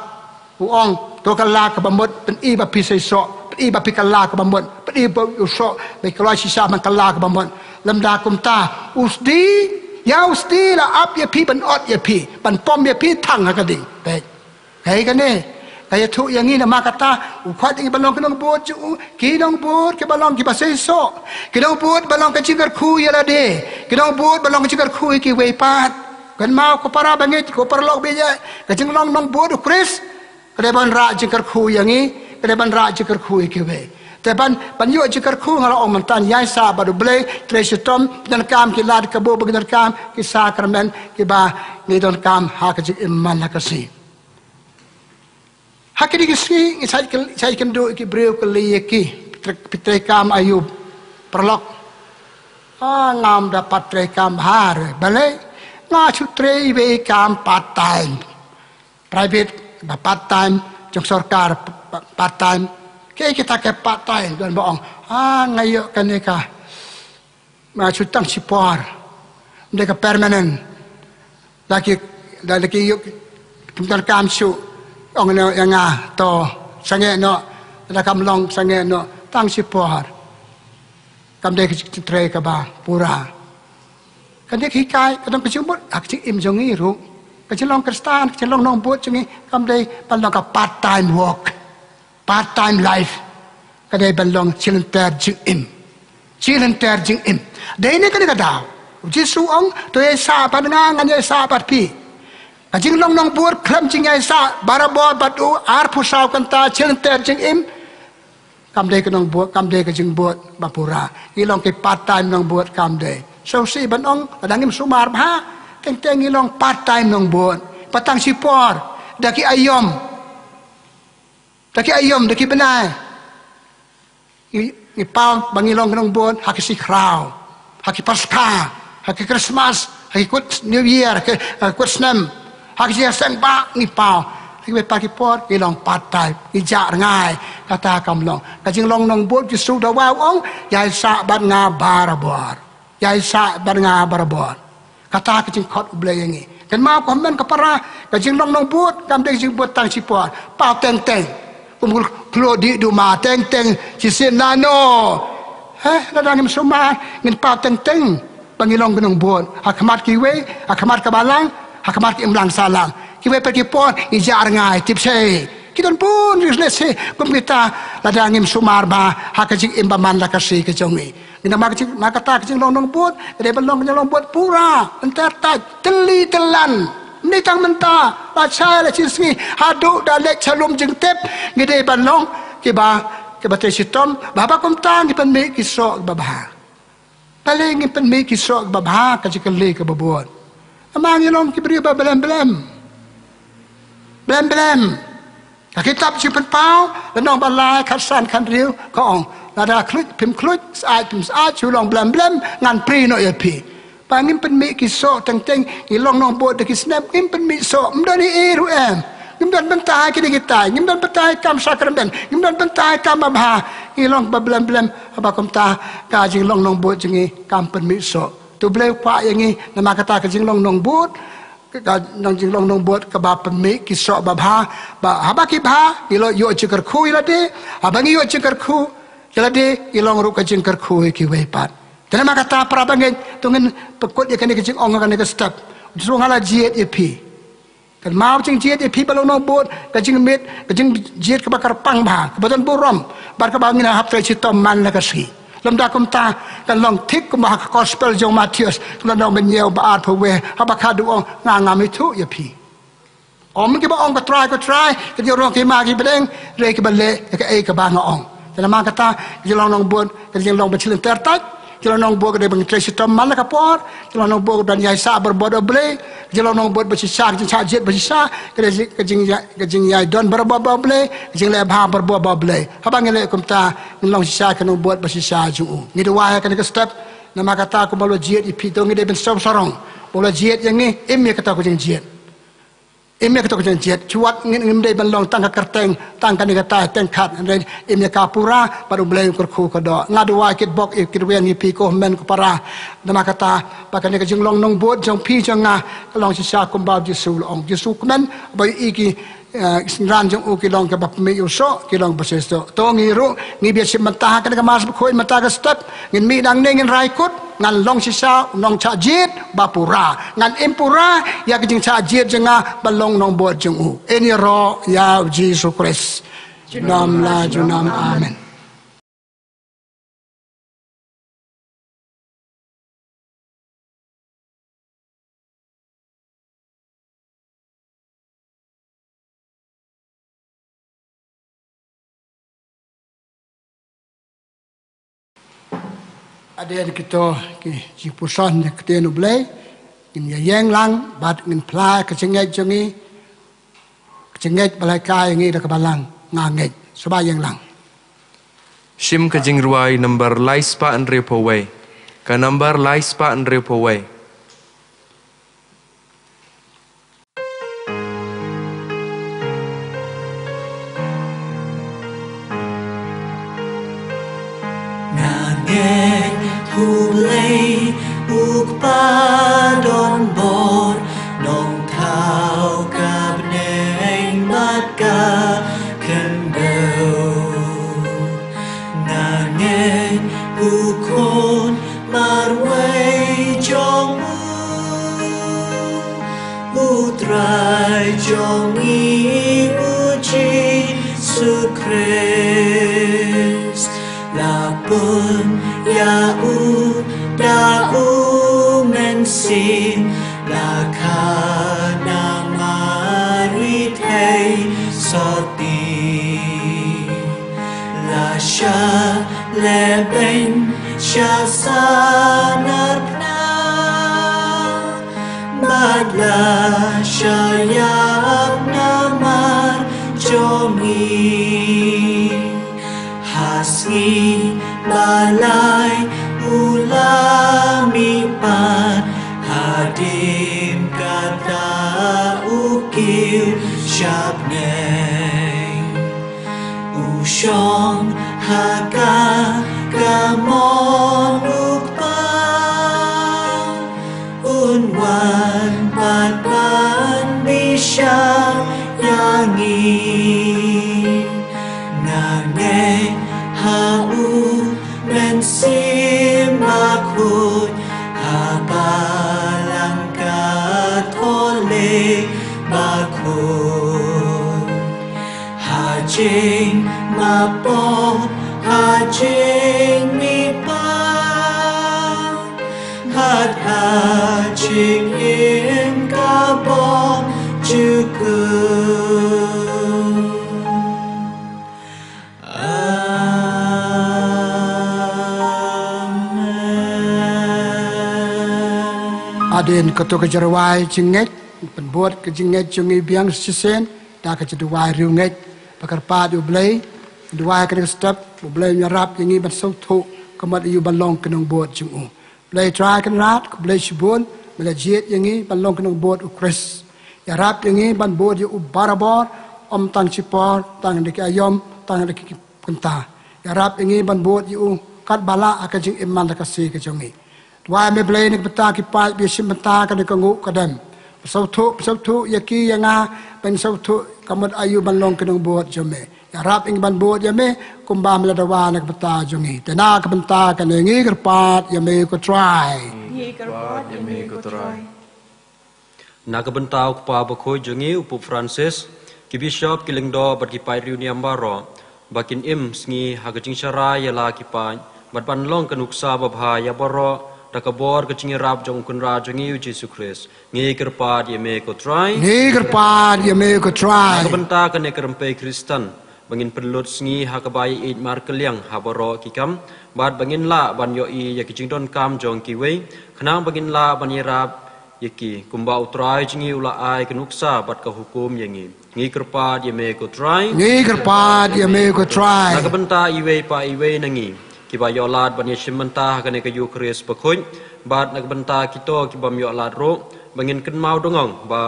u ong, to kylla kaba mut, pyni ba phi seisoh, pyni ba phi kylla kaba mut, pyni ba u soh ba kloi shisha ban kylla kaba mut. Lymda kumta, u sdi, ïa u sdi la ap ïa phi, ban ot ïa phi, ban pom ïa phi thang ha ka ding. Peit. Kaei kane, ka ïathuh ïa ngi namar kata, u khot ïa ngi ban long ki nongbud jong u, ki nongbud kiba long kiba seisoh, ki nongbud ba long ka jingkyrkhu ïa lade, ki nongbud ba long ka jingkyrkhu ïa kiwei pat. Kynmaw ko para bangeit, ko paralok bangeit, ka jinglong nongbud u Khrist ka dei ban rah jingkyrkhu ïa ngi, ka dei ban rah jingkyrkhu ïa kiwei. Te ban, ban ïoh jingkyrkhu nga la ong mynta, ïaisah bad U Blei, trei shitom, pyndonkam ki lad kabu ba ngi donkam, ki sakramen kiba ngi donkam ha ka jingim man la ka sngi. Ha kine ki sngi ngi shait kyl-, shait kynduh ïa ki briew, kylli ïa ki, phi tre-, phi treikam aïu paralok? Ah, ngam da pat treikam bha re. Balei? Nga shu trei iwei i kam part time. Private ba part time, jong sorkar pa-, pa-, part time. Kaei kita ki part time, don ba ong, ah, nga ïoh kane ka, nga shu tang shipor. Ym dei ka permanent. La ki, la, la ki ïoh, kim donkam shuh. Ong noh ïa nga, to sangeh noh. La kam long, sangeh noh, tang shipor. Kam dei ka jingtrei kaba pura. Kane ka hikai ka don ka jingmut ha ka jingim jong ngi ruh. Ka jinglong Khristan, ka jinglong nongbud jong ngi, kam dei ban long ka part time work, part time life. Ka dei ban long shi lynter jingim. Shi lynter jingim. Dei ne kane ka daw u Jisu u ong, to ïaisah bad nga, ngan ïaisah bad phi. Ka jinglong nongbud khlem jingïaisah barabor bad u arphew saw kynta shi lynter jingim. Kam dei ka nongbud, kam dei ka jingbud ba pura. Ngi long ki part time nongbud kam dei. Sngewsih ban ong, lada ngim sumar bha, teng teng ngi long part time nongbud. Ba tang shi por, da ki aïom. Da ki aïom, da ki bnai. Ngi, ngi paw ba ngi long ki nongbud ha ki sngi khraw, ha ki Paskha, ha ki Christmas, ha ki kut New Year, ha ki, ha ki kut snem, ha ki jingïaseng ba ngi paw. Ha ki bynta ki por ngi long part time, ngi jah rngai. Kata kam long. Ka jinglong nongbud Jisu da wai u ong, ïai sah bad nga barabor. Ïai sah bad nga barabor. Kata ka jingkhot U Blei ïa ngi. Kynmaw ko hynmen ko para, ka jinglong nongbud kam dei ka jingbud tang shi por. Paw teng teng. Kum khlur dih duma teng teng shisien nano. Heh, lada ngim sumar, ngin paw teng teng ba ngi long ki nongbud ha khmat kiwei, ha khmat ka balang, ha khmat ki imlang sahlang. Kiwei pat ki por ngi jah rngai tipsei. Ki don bun ri lehse kum kita, lada ngim sumar bha ha ka jingim ba man la ka sngi ka jong ngi. Namar ka jing, namar kata ka jinglong nongbud ka dei ban long ka jinglong bud pura, entertained, tylli tyllan. Mynta tang mynta, la shai la shisngi, haduh da leit sha lum jingtip, ngi dei ban long kiba, kiba trei shitom, ba haba kumta ngi pynmih ki soh kiba bha. Balei ngin pynmih ki soh kiba bha, ka jingkylli kaba bud. Namar ngi long ki briew ba blem blem. Blem blem. Ka kitab Jingpynpaw, lynnong ba lai, khatsan khathynriew, ka ong, lada khluit phim khluit, syaid phim syaid, shu long blem blem, ngan prie noh ïa phi. Ba ngim pynmih ki soh teng teng, ngi long nongbud da ki snem, ngim pynmih soh, ym don ei ei ruh em. Ngim don bynta ha kine kitai, ngim don bynta ha kam sakramen, ngim don bynta ha kam babha, ngi long ba blem blem, haba kumta ka jinglong nongbud jong ngi kam pynmih soh. To Blei u kwah ïa ngi, namar kata ka jinglong nongbud, ka, ka nong jinglong nongbud kaba pynmih ki soh babha, ba haba ki bha, ngi la ïoh jingkyrkhu ïa lade, haba ngi ïoh jingkyrkhu ïa lade, ngi long ruh ka jingkyrkhu ïa kiwei pat. Te namar kata para bangeit, to ngin pynkut ïa kane ka jingong ha kane ka step. Jisu nga la jied ïa phi. Kynmaw jingjied ïa phi ba long nongbud, ka jingmit, ka jingjied kaba kyrpang bha, kaba don burom, bad kaba ngin hap trei shitom man la ka sngi. Lymda kumta, kan long thik kumba ha ka gospel jong u Mathaios, kumba long ba hynñiew ba arphew wei, haba khadduh ong, nga ngam ithuh ïa phi. Ym kiba ong ko Trai, ko Trai, kin ïoh rung ha ki hima ki bneng, hynrei kiba leh ïa kaei kaba nga ong. Te namar kata, ka jinglong nongbud, ka jinglong ba shilynter tait, ka jinglong nongbud ka dei ban trei shitom man la ka por, ka jinglong nongbud ka dei ban ïaisah barabor bad U Blei, ka jinglong nongbud ba shisha, ka jingshah jied ba shisha, ka dei ka jing, ka jingïaidon barabor bad U Blei, ka jingleh bha barabor bad U Blei. Haba ngi leh kumta, ngin long shisha ka nongbud ba shisha jong u. Ngi duwai ha kane ka step, namar kata kumba la jied ïa phi to ngi dei ban sngewsarong. Ba la jied ïa ngi, im ïa kata ka jingjied. Im ïa kata ka jingjied, shuwa ngin, ngim dei ban long tang ka kyrteng, tang kane katai, teng khat, hynrei im ïa ka pura, bad U Blei un kyrkhu ka doh. Nga duwai kitbok, ïa kitweng ïa phi ko hynmen ko para. Namar kata, ba kane ka jinglong nongbud jong phi jong nga, ka long shisha kumba u Jisu u la ong. Jisu u kmen, ba ïohi ki, eh, ki synran jong u ki long kiba pynmih ïa u soh, ki long ba shisha soh. To ngi ruh, ngi bit shim bynta ha kane ka Mass Bakhuid mynta ka step, ngin mih nangne ngin rai kut, ngan long shisha u nongshah jied ba pura. Ngan im pura ïa ka jingshah jied jong nga ban long nongbud jong u. Yn ïaroh ïa u Jisu Khrist. Junom la junom, amen. Hadien kito ki jingpuson ïa ka ktien U Blei, ngin ïa ïeng lang bad ngin phla ka jingngeit jong ngi, ka jingngeit ba la hikai ïa ngi da ka balang, Nga ngeit. Sngewbha ïeng lang. Shim ka jingrwai number lai spah hynriewphew wei. Ka number lai spah hynriewphew wei. Nga ngeit U Blei U Kpa donbor, Nongthaw ka bneng bad ka khyndew. Nga ngeit U Khun marwei jong U, U Trai jong ngi U Jisu Khrist. La pynïaid da U Mynsiem, la khana Mari thei sotti, la Sha leben sha sanar na, bad la sha yap namar jong ngi. Ha sngi ba lai u la mih pat, hadien kata u kiew sha bneng. U shong ha ka kamon u Kpa, un wan pat ban bishar ïa ngi. Nga ngeit ha u Mynsiem Bakhuid, ha Balang Katholik bakhuid, ha jingmapop, ha jingmihpat, bad ha jingim ka bym jukut. Amen. Hadien kato ka jingrwai jingngeit, pynbud ka jingngeit jong ngi biang shisien da ka jingduwai riewngeit. Ba kyrpad ïa U Blei, duwai kane ka step, U Blei un ïarap ïa ngi ban sngewthuh ka mut aïu ban long ki nongbud jong u. Blei Trai Kynrad, khublei shibun ba la jied ïa ngi ban long ki nongbud u Khrist. Ïarap ïa ngi ban bud ïa u barabor, ym tang shipor, tang da ki aïom, tang da ki kynta. Ïarap ïa ngi ban bud ïa u katba lah ha ka jingim man la ka sngi ka jong ngi. Duwai me Blei na ka bynta ki paid ba ïashim bynta kane ka nguh ka dem. Sngewthuh, sngewthuh ïa ki ïa nga, ban sngewthuh ka mut aïu ban long ki nongbud jong me. Ïarap ïa ngi ban bud ïa me kumba me la dawa na ka bynta jong ngi. Te na ka bynta kane ngi kyrpad ïa me ko Trai. Ngi kyrpad ïa me ko Trai. Na ka bynta u Kpa Bakhuid jong ngi u Pope Francis, ki bishop, ki lyngdoh bad ki paid riewniam baroh, ba kin im sngi ha ka jingsharai ïa la ki paid bad ban long ka nuksa babha ïa baroh da ka bor ka jingïarap jong u Kynrad jong ngi u Jisu Khrist. Ngi kyrpad ïa me ko Trai. Ngi kyrpad ïa me ko Trai. Na ka bynta kane ka rympei Khristan ba ngin pynlut sngi ha kaba ïaieit markylliang ha baroh ki kam, bad ba ngin lah ban ïohi ïa ki jingdonkam jong kiwei, khnang ba ngin lah ban ïarap ïa ki kumba u Trai jong ngi u la ai ka nuksa bad ka hukum ïa ngi. Ngi kyrpad ïa me ko Trai. Ngi kyrpad ïa me ko Trai. Na ka bynta iwei pa iwei na ngi kiba ïoh lad ban ïashim bynta ha kane ka Eukharist bakhuid, bad na ka bynta kito ki bym ïoh lad ruh, ba ngin kynmaw dengong ba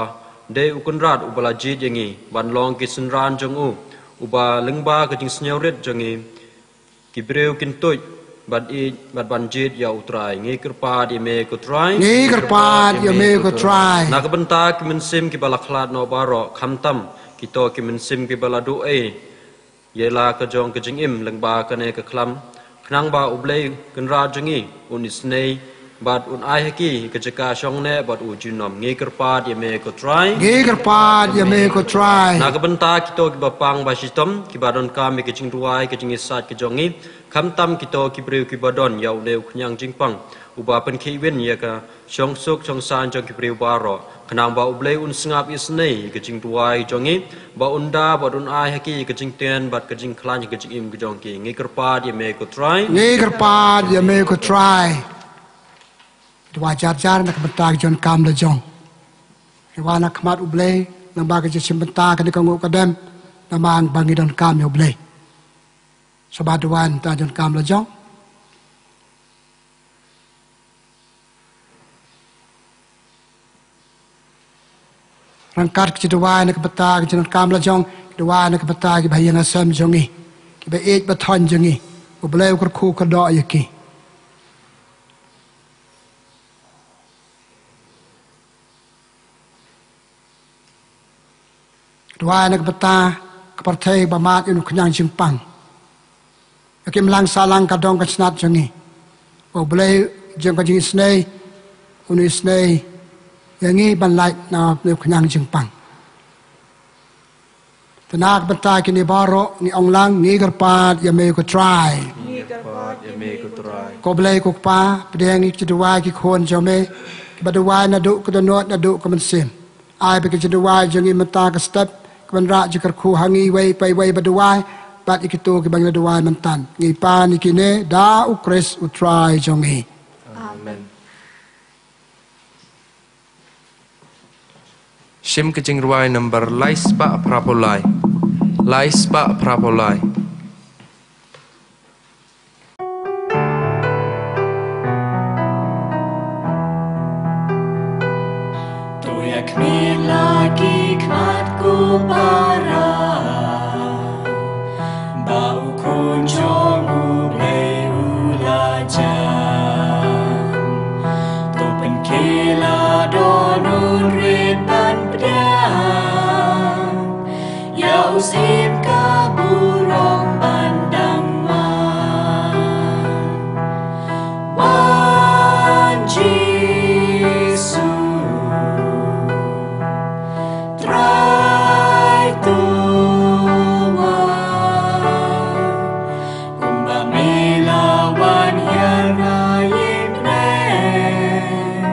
dei u Kynrad uba la jied ïa ngi ban long ki synran jong u, uba lyngba ka jingsngewrit jong ngi ki briew kin tuid bad ïeit bad ban jied ïa u Trai. Ngi kyrpad ïa me ko Trai. Ngi kyrpad ïa me ko Trai. Na ka bynta ki mynsiem kiba la khlad noh baroh, khamtam kito ki mynsiem kiba la duh ei ïa la ka jong ka jingim lyngba kane ka khlam, khnang ba U Blei Kynrad jong ngi un isynei bad un ai ha ki ka jaka shong neh bad u junom. Ngi kyrpad ïa me ko Trai. Ngi kyrpad ïa me ko Trai. Na ka bynta kito kiba pang ba shitom, kiba donkam ïa ka jingduwai, ka jingïasaid ka jong ngi, khamtam kito ki briew kiba don ïa une u khñiang jingpang uba pynkhih win ïa ka shongsuk shongsaiñ jong ki briew baroh, khnang ba U Blei un sngap isynei ïa ka jingduwai jong ngi, ba un da bad un ai ha ki ïa ka jingtien bad ka jingkhlaiñ ha ka jingim ka jong ki. Ngi kyrpad ïa me ko Trai. Ngi kyrpad ïa me ko Trai. Duwai jar jar na ka bynta ki jingdonkam la jong. Ngi wan ha khmat U Blei lyngba ka jingshim bynta kane ka nguh ka dem, namar ba ngi donkam ïa U Blei. Sngewbha duwai na ka bynta ki jingdonkam la jong. Ryngkat ki jingduwai na ka bynta ki jingdonkam la jong, duwai na ka bynta kiba ha ïing ha sem jong ngi, kiba ïeit ba thoiñ jong ngi, U Blei u kyrkhu kyrdoh ïa ki. Duwai na ka bynta ka pyrthei ba mad ïa u khñiang jingpang. Ïa ki imlang sahlang ka dong ka snat jong ngi. Ba U Blei jong ka jingisynei un isynei ïa ngi ban lait na u khñiang jingpang. Te na ka bynta kine baroh ngi ong lang, ngi kyrpad ïa me ko Trai. Ngi kyrpad ïa me ko Trai. Ko Blei ko Kpa, pdiang ïa ki jingduwai ki khun jong me kiba duwai naduh ka dohnud naduh ka mynsiem. Ai ba ki jingduwai jong ngi mynta ka step ki ban rah jingkyrkhu ha ngi iwei pa iwei ba duwai, bad ïa kito kiba ngi la duwai mynta. Ngi pan ïa kine da U Khrist U Trai jong ngi. Amen. Shim ka jingrwai number lai spah phra phew lai. Lai spah phra phew lai. To ïa khmih la ki khmat ko para, ba U Khun jong U Blei u la jan. To pynkhih la don u rit ban pdiang ïa u Syiem ka burom ban dang man. Wan Jisu, Trai, to wan. Kumba me la wan hiar na ïing bneng,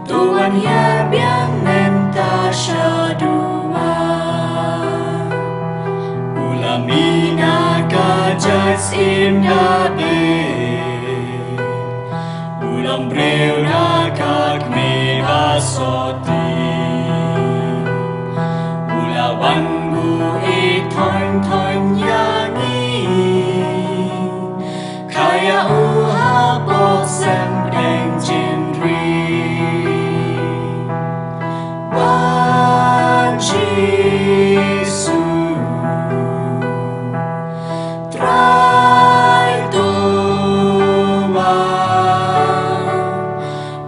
to wan hiar biang mynta shaduwan. U la mih na ka jait Syiem Dabid, u long briew na ka kmie basotti. U la wan buh ïeit thon thon ïa ngi, kha ïa u hapoh sem pdeng jingri. Wan Jisu, Trai, to wan.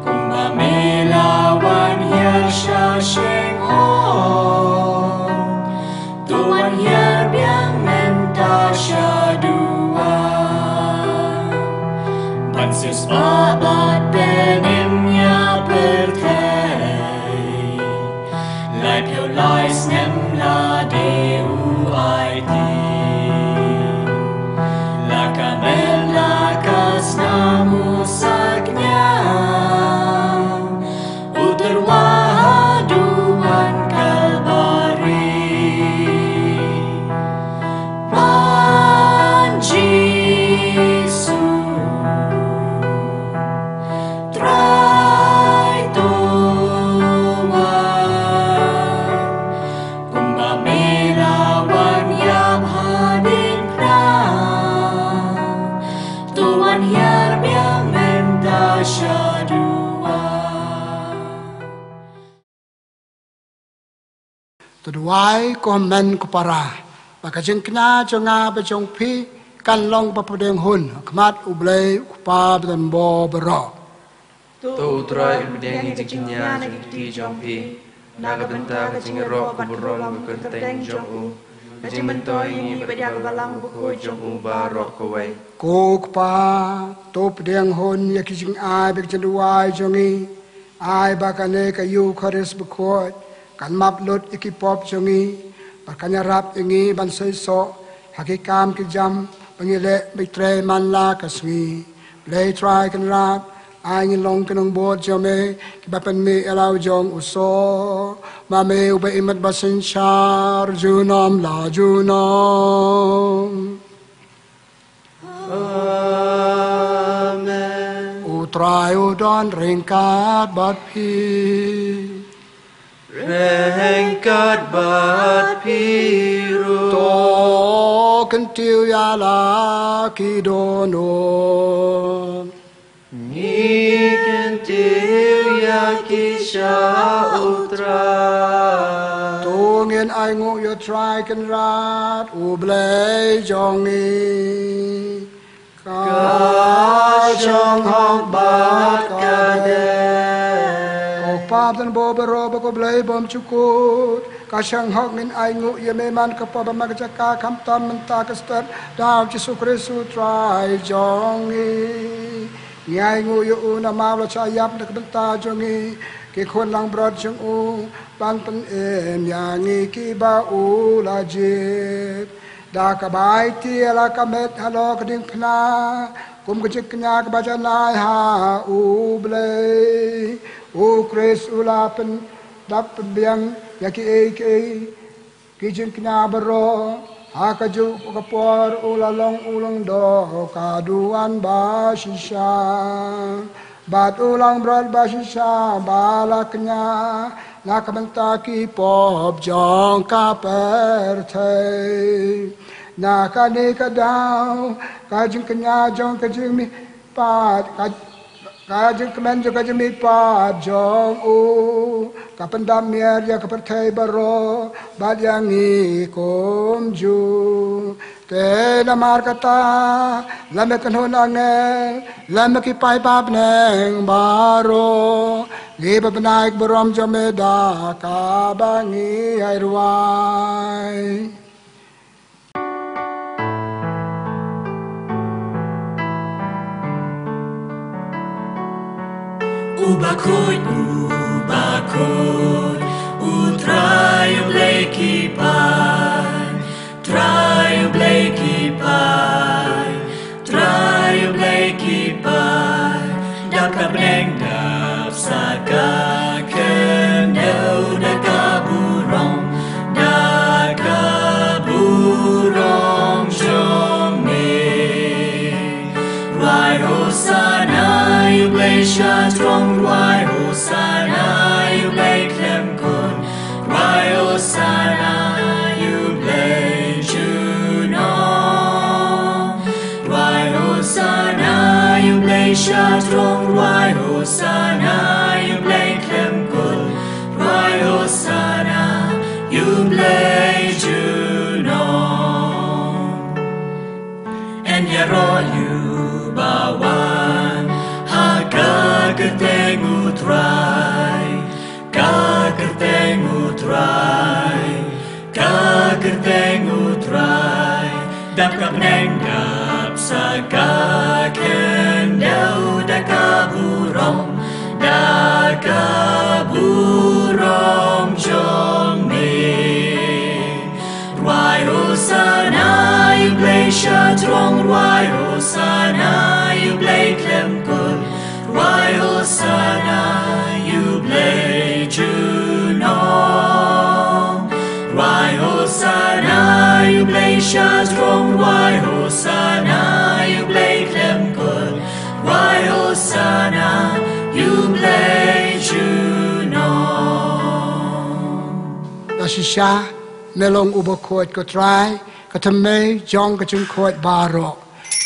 Kumba me la wan hiar sha shynrong, to wan hiar biang mynta shaduwan. Ban siewspah bad pynim ïa pyrthei, lai phew lai snem la dei u aiti. La ka met la ka snam u saknia, u tyrwa haduh wan Kalbari. Wan Jisu, Trai, to wan. Kumba me la wan ïap hadien khnang, to wan hiar biang mynta shaduwan. To duwai ko hynmen ko para, ba ka jingkñia jong nga bad jong phi kan long ba pdiang hun ha khmat U Blei U Kpa ba don bor baroh. To U Trai un pdiang ïa ka jingkñia na ki kti jong phi, na ka bynta ka jingïaroh ka burom ka kyrteng jong u, ka jingmyntoi ïa ngi bad ïa ka balang bakhuid jong u baroh kawei. Ko Kpa, to pdiang hun ïa ki jingai bad ka jingduwai jong ngi. Ai ba kane ka Eukharist bakhuid kan map lut ïa ki pop jong ngi, bad kan ïarap ïa ngi ban seisoh ha ki kam ki jam ba ngi leh bad trei man la ka sngi. Blei Trai Kynrad, ai ngi long ki nongbud jong me kiba pynmih ïa la u jong u soh, ma me uba im bad ba synshar junom la junom. Amen. U Trai u don ryngkat bad phi. Ryngkat bad phi ruh. To kyntiew ïa la ki dohnud. Ngi kyntiew ïa ki sha U Trai. To ngin ainguh ïa U Trai Kynrad, U Blei jong ngi. Ka shong hok bad ka dei. Ko Pa ba don bor baroh bad ko Blei bymjukut, ka shong hok ngin ainguh ïa me man ka por bad man ka jaka, khamtam mynta, ka step da U Jisu Khrist U Trai jong ngi. Ngi ainguh ïa u namar u la shah ïap na ka bynta jong ngi ki khun langbrot jong u, ban pynim ïa ngi kiba u la jied. Da kaba aiti ïa la ka met halor ka diengphna kum ka jingkñia kaba janai ha U Blei, U Khrist u la pyndap pynbiang ïa kiei kiei ki jingkñia baroh. Ha kajuh ka por u la long u lyngdoh ka duwan ba shisha, bad u langbrot ba shisha ba la kñia na ka bynta ki pop jong ka pyrthei. Na kane ka daw ka jingkñia jong ka jingmihpat, ka, ka jingkmen jong ka jingmihpat jong u ka pyndap miet ïa ka pyrthei baroh bad ïa ngi kumjuh. Te namar kata, lem ïa ki kynhun angel, lem ïa ki paidbah bneng baroh, ngi ba bnai ka burom jong me da kaba ngi ïai rwai. U bakhuid, u bakhuid, u Trai u Blei ki paid, Trai u Blei ki paid, Trai u Blei ki paid, dap ka bneng dap sa ka khyndew da ka burom, da ka burom jong me. Rwai Hosana ïa u Blei sha throng, rwai Hosana ïa u Blei khlem kut, rwai Hosana ïa u Blei junom. Rwai Hosana ïa u Blei sha throng, rwai Hosana ïa u Blei khlem kut, rwai Hosana ïa u Blei junom. Yn ïaroh ïa uba wan ha ka kyrteng u Trai, ka kyrteng u Trai, ka kyrteng u Trai. Dap ka bneng dap sa ka khyndew da ka burom, da ka burom jong me. Rwai Hosana ïa u Blei sha throng, rwai Hosana ïa u Blei khlem kut, rwai Hosana ïa u Blei junom. Rwai Hosana ïa u Blei sha throng, rwai Hosana ïa u Blei khlem kut, rwai Hosana ïa u Blei junom. Ba shisha, me long u bakhuid ko Trai, ka thymmei jong ka jingkhuid baroh.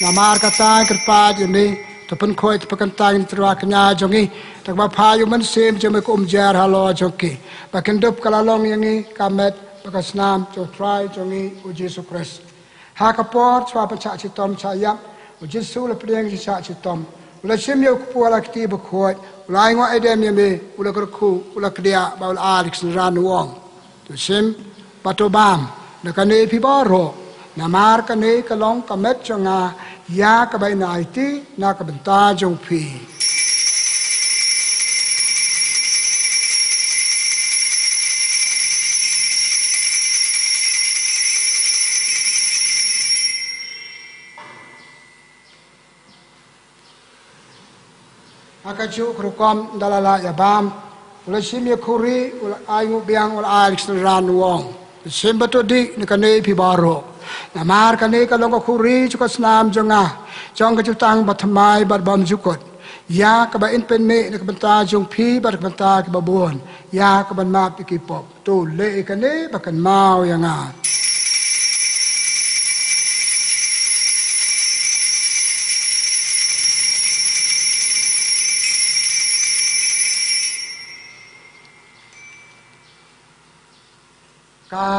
Namar kata kyrpad ïa me, to pynkhuid, to pynkyntang ïa ki tyrwa kñia jong ngi da kaba phah ïa u Mynsiem jong me kum jer halor jong ki, ba kin dup ka la long ïa ngi ka met bad ka snam jong u Trai jong ngi u Jisu Khrist. Ha ka por shuwa ban shah shitom shah ïap, u Jisu u la pdiang shah shitom, u la shim ïa u kpu ha la kti bakhuid, u la ainguh aidem ïa me, u la kyrkhu, u la kdiah bad u la ai ïa ki synran, u ong, to shim bad to bam na kane phi baroh, namar kane ka long ka met jong nga, ïa kaba yn aiti na ka bynta jong phi. Ha kajuh ka rukom ynda la lah ïa bam, u la shim ïa ka khuri, u la ainguh biang, u la ai ïa ki synran, u ong, to shim bad to dih na kane phi baroh, namar kane ka long ka khuri jong ka snam jong nga, jong ka jutang bathymmai bad bymjukut, ïa kaba yn pynmih na ka bynta jong phi bad na ka bynta kiba bun, ïa kaban map ïa ki pop. To leh ïa kane ba kynmaw ïa nga. Ka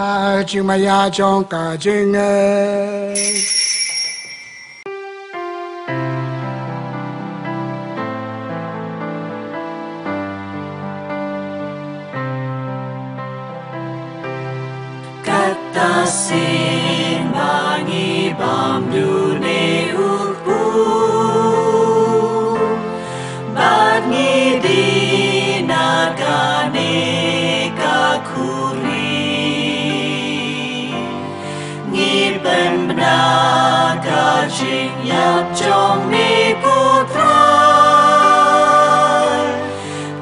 jingmaïa jong ka jingngeit. Kata sien ba ngi bam dune u kpu, bad ngi dih na kane ka khuri, ngi pynbna ka jingïap jong me ko Trai,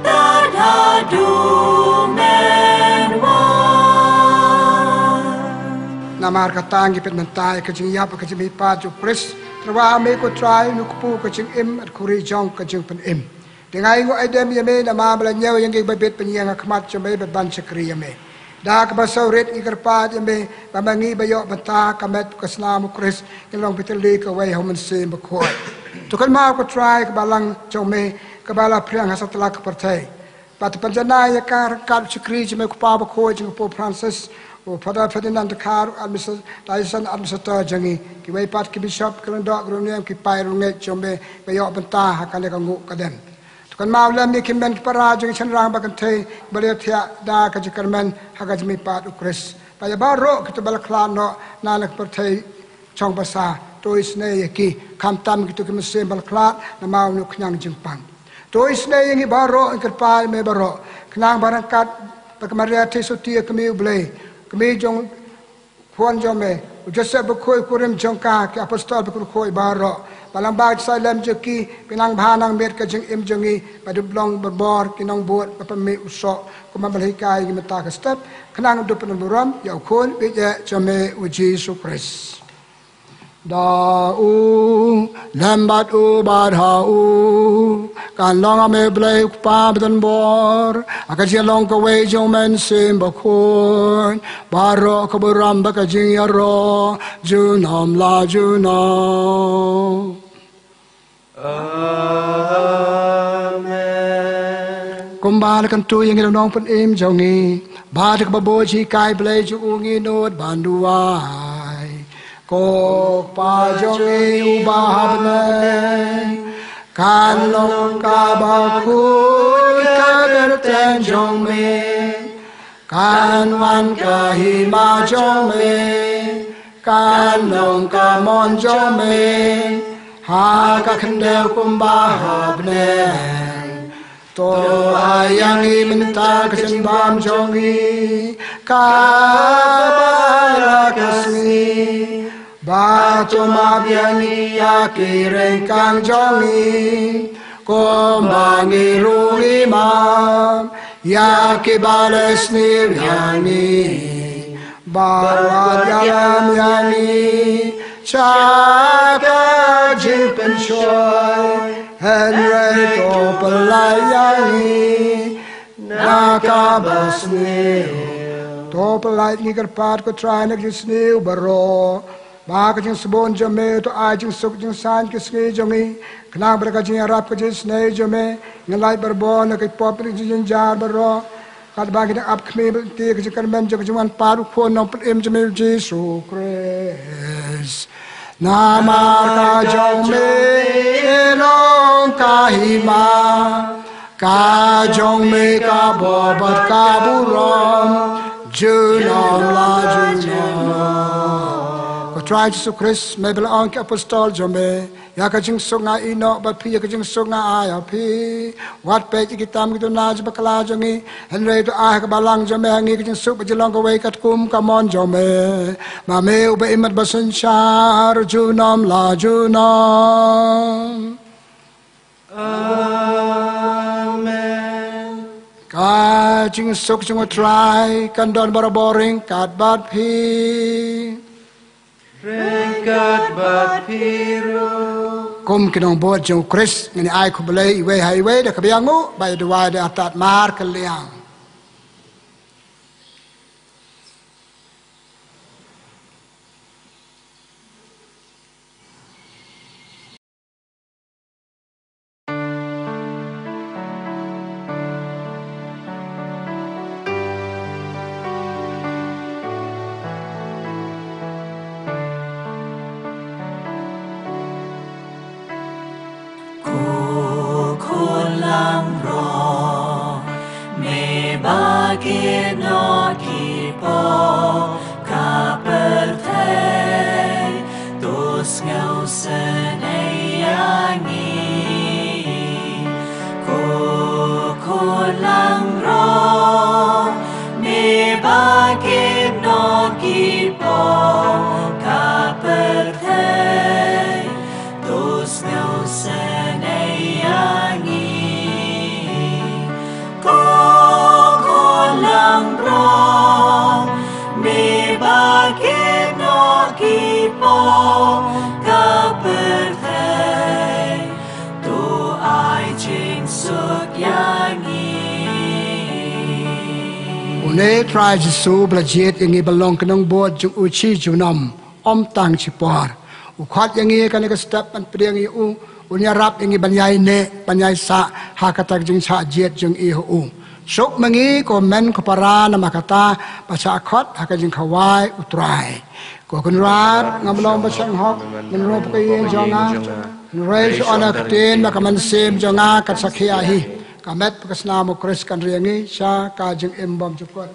tad haduh men wan. Namar kata ngi pynmynta ïa ka jingïap ka jingmihpat jong u Khrist. Tyrwa me ko Trai, ngi kpu ka jingim bad khuri jong ka jingpynim. Te nga ainguh aidem ïa me namar ba la ñiew ïa ngi ba bit pynïeng ha khmat jong me bad ban shakri ïa me. Da kaba sawrit ngi kyrpad ïa me ba ma ngi ba ïoh bynta ka met ka snam u Khrist, ngin long beit tylli kawei ha u Mynsiem Bakhuid. To kynmaw ko Trai ka balang jong me kaba la phriang ha satlak ka pyrthei. Bad to pynjanai ïa ka ryngkat u shakri jong me u Kpa Bakhuid jong u Pope Francis, u Father Ferdinand Dkhar, administ-, diocesan administrator jong ngi, kiwei pat ki bishop, ki lyngdoh, ki riewniam, ki paid riewngeit jong me ba ïoh bynta ha kane ka nguh ka dem. To kynmaw lem ïa ki hynmen ki para jong ngi shynrang ba kynthei ba la thiah da ka jingkyrmen ha ka jingmihpat u Khrist. Bad ïa baroh kito ba la khlad noh na la ka pyrthei chong basa, to isynei ïa ki, khamtam kito ki mynsiem ba la khlad namar une u khñiang jingpang. To isynei ïa ngi baroh, ngi kyrpad ïa me baroh, khnang ba ryngkat bad ka Maria Theisotti, ka kmie u Blei, ka kmie jong u Khun jong me, u Joseph Bakhuid, u kurim jong ka, ki apostol bakhuid baroh, ba lyngba ka jingshah lem jong ki, phin nang bha nang miet ka jingim jong ngi, ba dep long barabor ki nongbud ba pynmih u soh, kumba me la hikai ïa ngi mynta ka step, khnang ba dep pynburom ïa u Khun baieit jong me u Jisu Khrist. Da u, lem bad u, bad ha u, kan long ha me Blei u Kpa badonbor, ha ka jinglong kawei jong u Mynsiem Bakhuid, baroh ka burom bad ka jingïaroh, junom la junom. Amen. Kumba la kyntu ïa ngi da u Nongpynim jong ngi, bad da kaba bun jinghikai Blei jong u ngi nud ban duwai. Ko Kpa jong ngi uba ha bneng, kan long kaba khuid ka kyrteng jong me, kan wan ka hima jong me, kan long ka mon jong me ha ka khyndew kumba ha bneng. To ai ïa ngi mynta ka jingbam jong ngi kaba ha la ka sngi, bad to map ïa ngi ïa ki ryngkang jong ngi, kumba ngi ruh ngi map ïa kiba la sniew ïa ngi. Bad wat ïalam ïa ngi sha ka jingpynshoi, hynrei to pyllait ïa ngi na kaba sniew. To pyllait, ngi kyrpad ko Trai, na ka jingsniew baroh, ba ka jingsbun jong me to ai jingsuk jingsaiñ ki sngi jong ngi, khnang ba da ka jingïarap ka jingisynei jong me, ngin lait barabor na ki pop ki jingjynjar baroh, katba ngi dang ap khmih bad lynti ïa ka jingkyrmen jong ka jingwan pat u Khun Nongpynim jong me u Jisu Khrist. Namar ka jong me long ka hima, ka jong me ka bor bad ka burom, junom la junom. Ko Trai Jisu Khrist, me ba la ong ïa ki apostol jong me, ïa ka jingsuk nga ai noh bad phi, ïa ka jingsuk nga ai ha phi. Wat peit ïa ki tam ki duna jong bakla jong ngi, hynrei to ai ha ka balang jong me ha ngi ka jingsuk ba jinglong kawei katkum ka mon jong me. Ma me uba im bad ba synshar junom la junom. Amen. Ka jingsuk jong u Trai kan don barabor ryngkat bad phi. Ryngkat bad phi ruh. Kum ki nongbud jong u Khrist, ngin ai khublei iwei ha iwei da kaba ïanguh, ba ïa duwai da artat markylliang. Ko Khun langbrot, me ba kit noh ki pop ka pyrthei, to sngewsynei ïa ngi. Ko Khun langbrot, me ba kit noh ki pop ka pyrthei, to sngewsynei ïa ngi. Ko Khun langbrot, me ba kit Une Trai Jisu ba la jied ïa ngi ban long ki nongbud jong u shi junom, ym tang shipor. U khot ïa ngi ha kane ka step ban pdiang ïa u, un ïarap ïa ngi ban ïaineh, ban ïaisah ha kata ka jingshah jied jong i ha u. Suk ma ngi ko hynmen ko para namar kata ba shah khot ha ka jingkhawai u Trai. Ko Kynrad, ngam long ba sngewhok, mynno ba ka ïing jong nga, hynrei shu ong ïa ka ktien bad ka mynsiem jong nga kan sakhi ïa hi. Ka met bad ka snam u Khrist kan ri ïa ngi sha ka jingim bymjukut.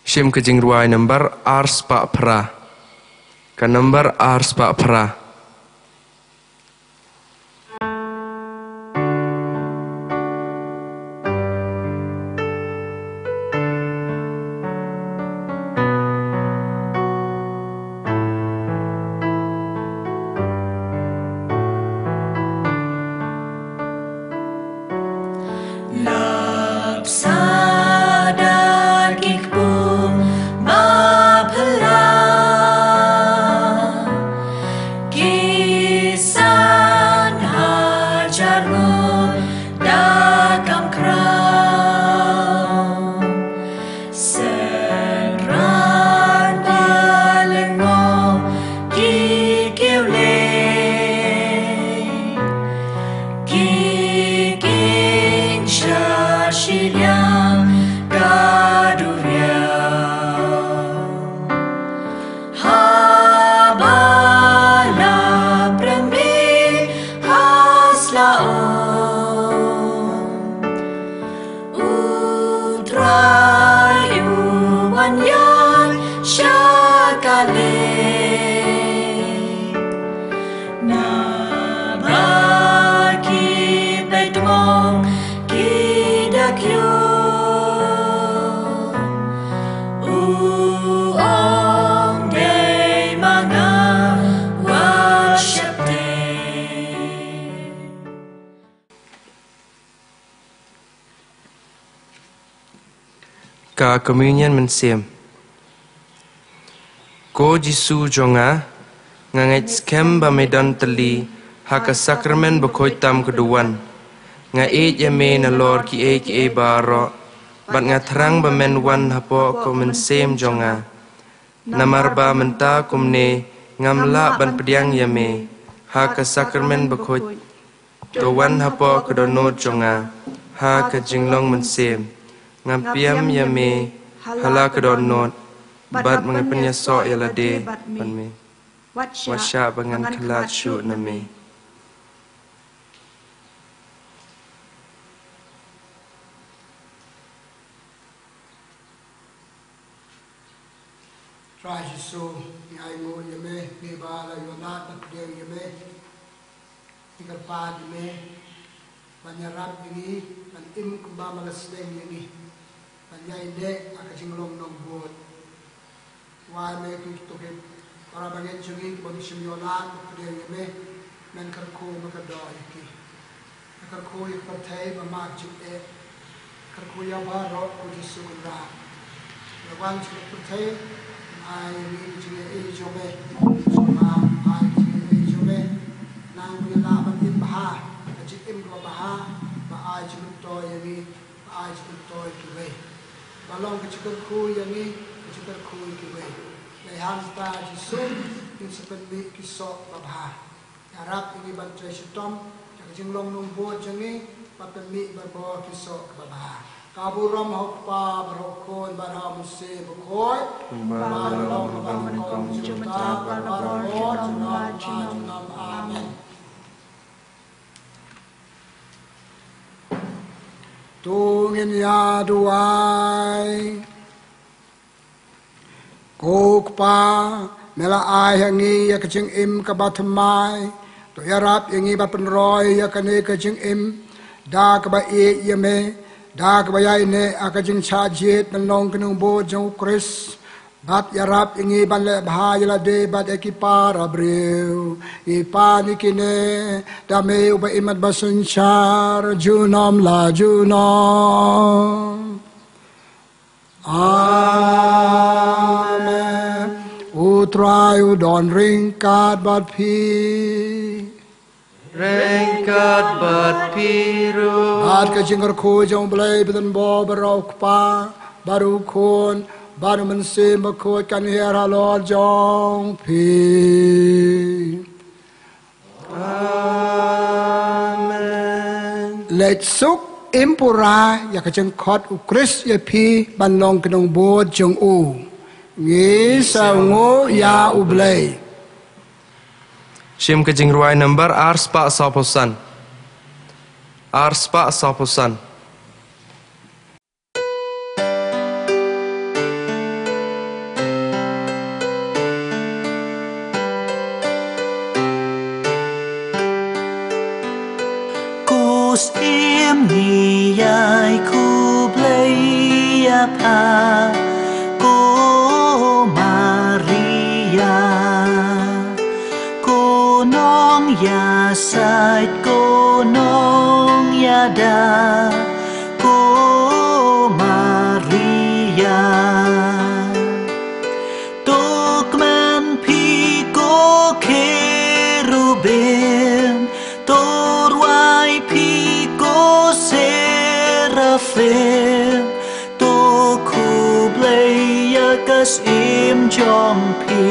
Shim ka jingrwai nambar ar spah phra. Ka nambar ar spah phra. Lap sa da ki kpu ba phylla, ki san hajar ngut da kam khraw. Synran ba lyngngoh ki kiew lei, ki king sha shiliang ka duriaw. Haba la pyrshah ha sla um, U Trai u wan ïaid sha ka lei. Naba ki peit mong ki da kyiuh, u ong dei ma nga, wat sheptieng. Ka Communion Mynsiem. Ko Jisu jong nga, nga ngeit skhem ba me don tylli ha ka Sakramen bakhuid tam ka duwan. Nga ïeit ïa me nalor kiei kiei baroh, bad nga thrang ba men wan hapoh ka mynsiem jong nga. Namar ba mynta kumne ngam lah ban pdiang ïa me ha ka Sakramen bakhuid. To wan hapoh ka dohnud jong nga ha ka jinglong mynsiem. Nga pdiang ïa me ha la ka dohnud, bad nga pynïasoh ïa lade bad me. Wat shah ba ngan khlad shuh na me. Trai Jisu, ngi ainguh ïa me, me ba la ïoh lad ban pdiang ïa me. Ngi kyrpad ïa me ban ïarap ïa ngi ban im kumba me la slem ïa ngi, ban ïaineh ha ka jinglong nongbud. Wai me ki to ki para bangeit jong ngi kiba ngi shim ïoh lad ban pdiang ïa me. Men kyrkhu me ka doh ïa ki. Kyrkhu ïa ka pyrthei ba mad jingeh. Kyrkhu ïa baroh ko Jisu Kynrad. Ïa wan sha ka pyrthei, ai ïa ngi ka jingaiei jong me. Sngewbha ai ka jingaiei jong me. Nang ba ngin lah ban im bha ka jingim kaba bha, ba ai jingmyntoi ïa ngi, ba ai jingmyntoi kiwei. Ba long ka jingkyrkhu ïa ngi, ka jingkyrkhu ïa kiwei. Lei hangta Jisu, ngin sa pynmih ki soh ba bha. Ïarap ïa ngi ban trei shitom ïa ka jinglong nongbud jong ngi, bad pynmih barabor ki soh kiba bha. Ka burom ha u Kpa bad ha u Khun bad ha u Mynsiem Bakhuid. Kumba la long, kumba nyngkong, mynta bad barabor junom la junom. Amen. To ngin ïa duwai. Ko Kpa, me la ai ha ngi ïa ka jingim kaba thymmai. To ïarap ïa ngi ban pynroi ïa kane ka jingim da kaba ïeit ïa me, da kaba ïaineh ha ka jingshah jied ban long ki nongbud jong u Khrist. Bad ïarap ïa ngi ban leh bha ïa lade bad ïa ki para briew. Ngi pan ïa kine da me uba im bad ba synshar junom la junom. Amen. U Trai u don ryngkat bad phi. Kat bad phi ruh. Bad ka jingkyrkhu jong U Blei ba don bor baroh, U Kpa bad U Khun bad U Mynsiem Bakhuid kan hiar halor jong phi. Amen. Leit suk im pura ïa ka jingkhot U Khrist ïa phi ban long ki nongbud jong u. Ngi sngewnguh ïa U Blei. Shim ka jingrwai number ar spah sawphew san. Ar spah sawphew san. Ko Syiem ngi ïai khublei ïa pha, ko Maria. Ko nongïasaid, ko nongïada, ko Maria. To kmen phi ko Kherubim, to rwai phi ko Serafim, to khublei ïa ka Syiem jong phi.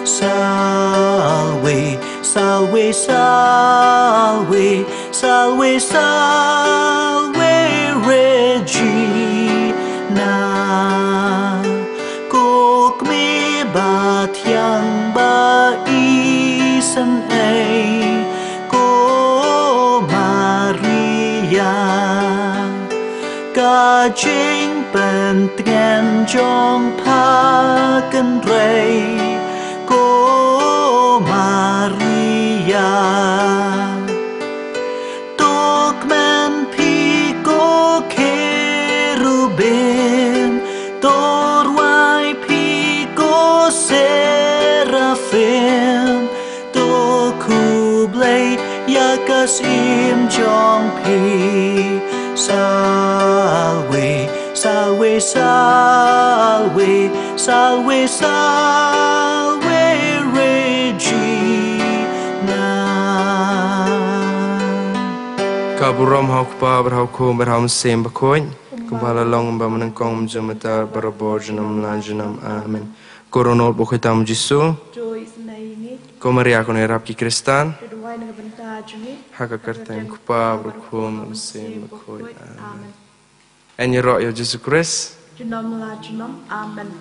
Salve, salve, salve, salve, salve Regina. Ko kmie bathiang ba isynei, ko Maria. Ka jingpyntngen jong pha kynrei, ko Maria. To kmen phi ko Kherubim, to rwai phi ko Serafim, to khublei ïa ka Syiem jong phi. Salve, salve, salve, salve, salve Regina. Ka burom ha U Kpa bad ha U Khun bad ha U Mynsiem Bakhuid, kumba la long, kumba mynnyngkong, mynta, barabor, junom la junom. Amen. Ko Rynor Bakhuid tam U Jisu. Duwai isynei ïa ngi. Ko Maria kane ïarap ki Khristan. To duwai na ka bynta jong ngi. Ha ka kyrteng U Kpa bad U Khun bad U Mynsiem Bakhuid. Amen. Yn ïaroh ïa U Jisu Khrist. Junom la junom. Amen.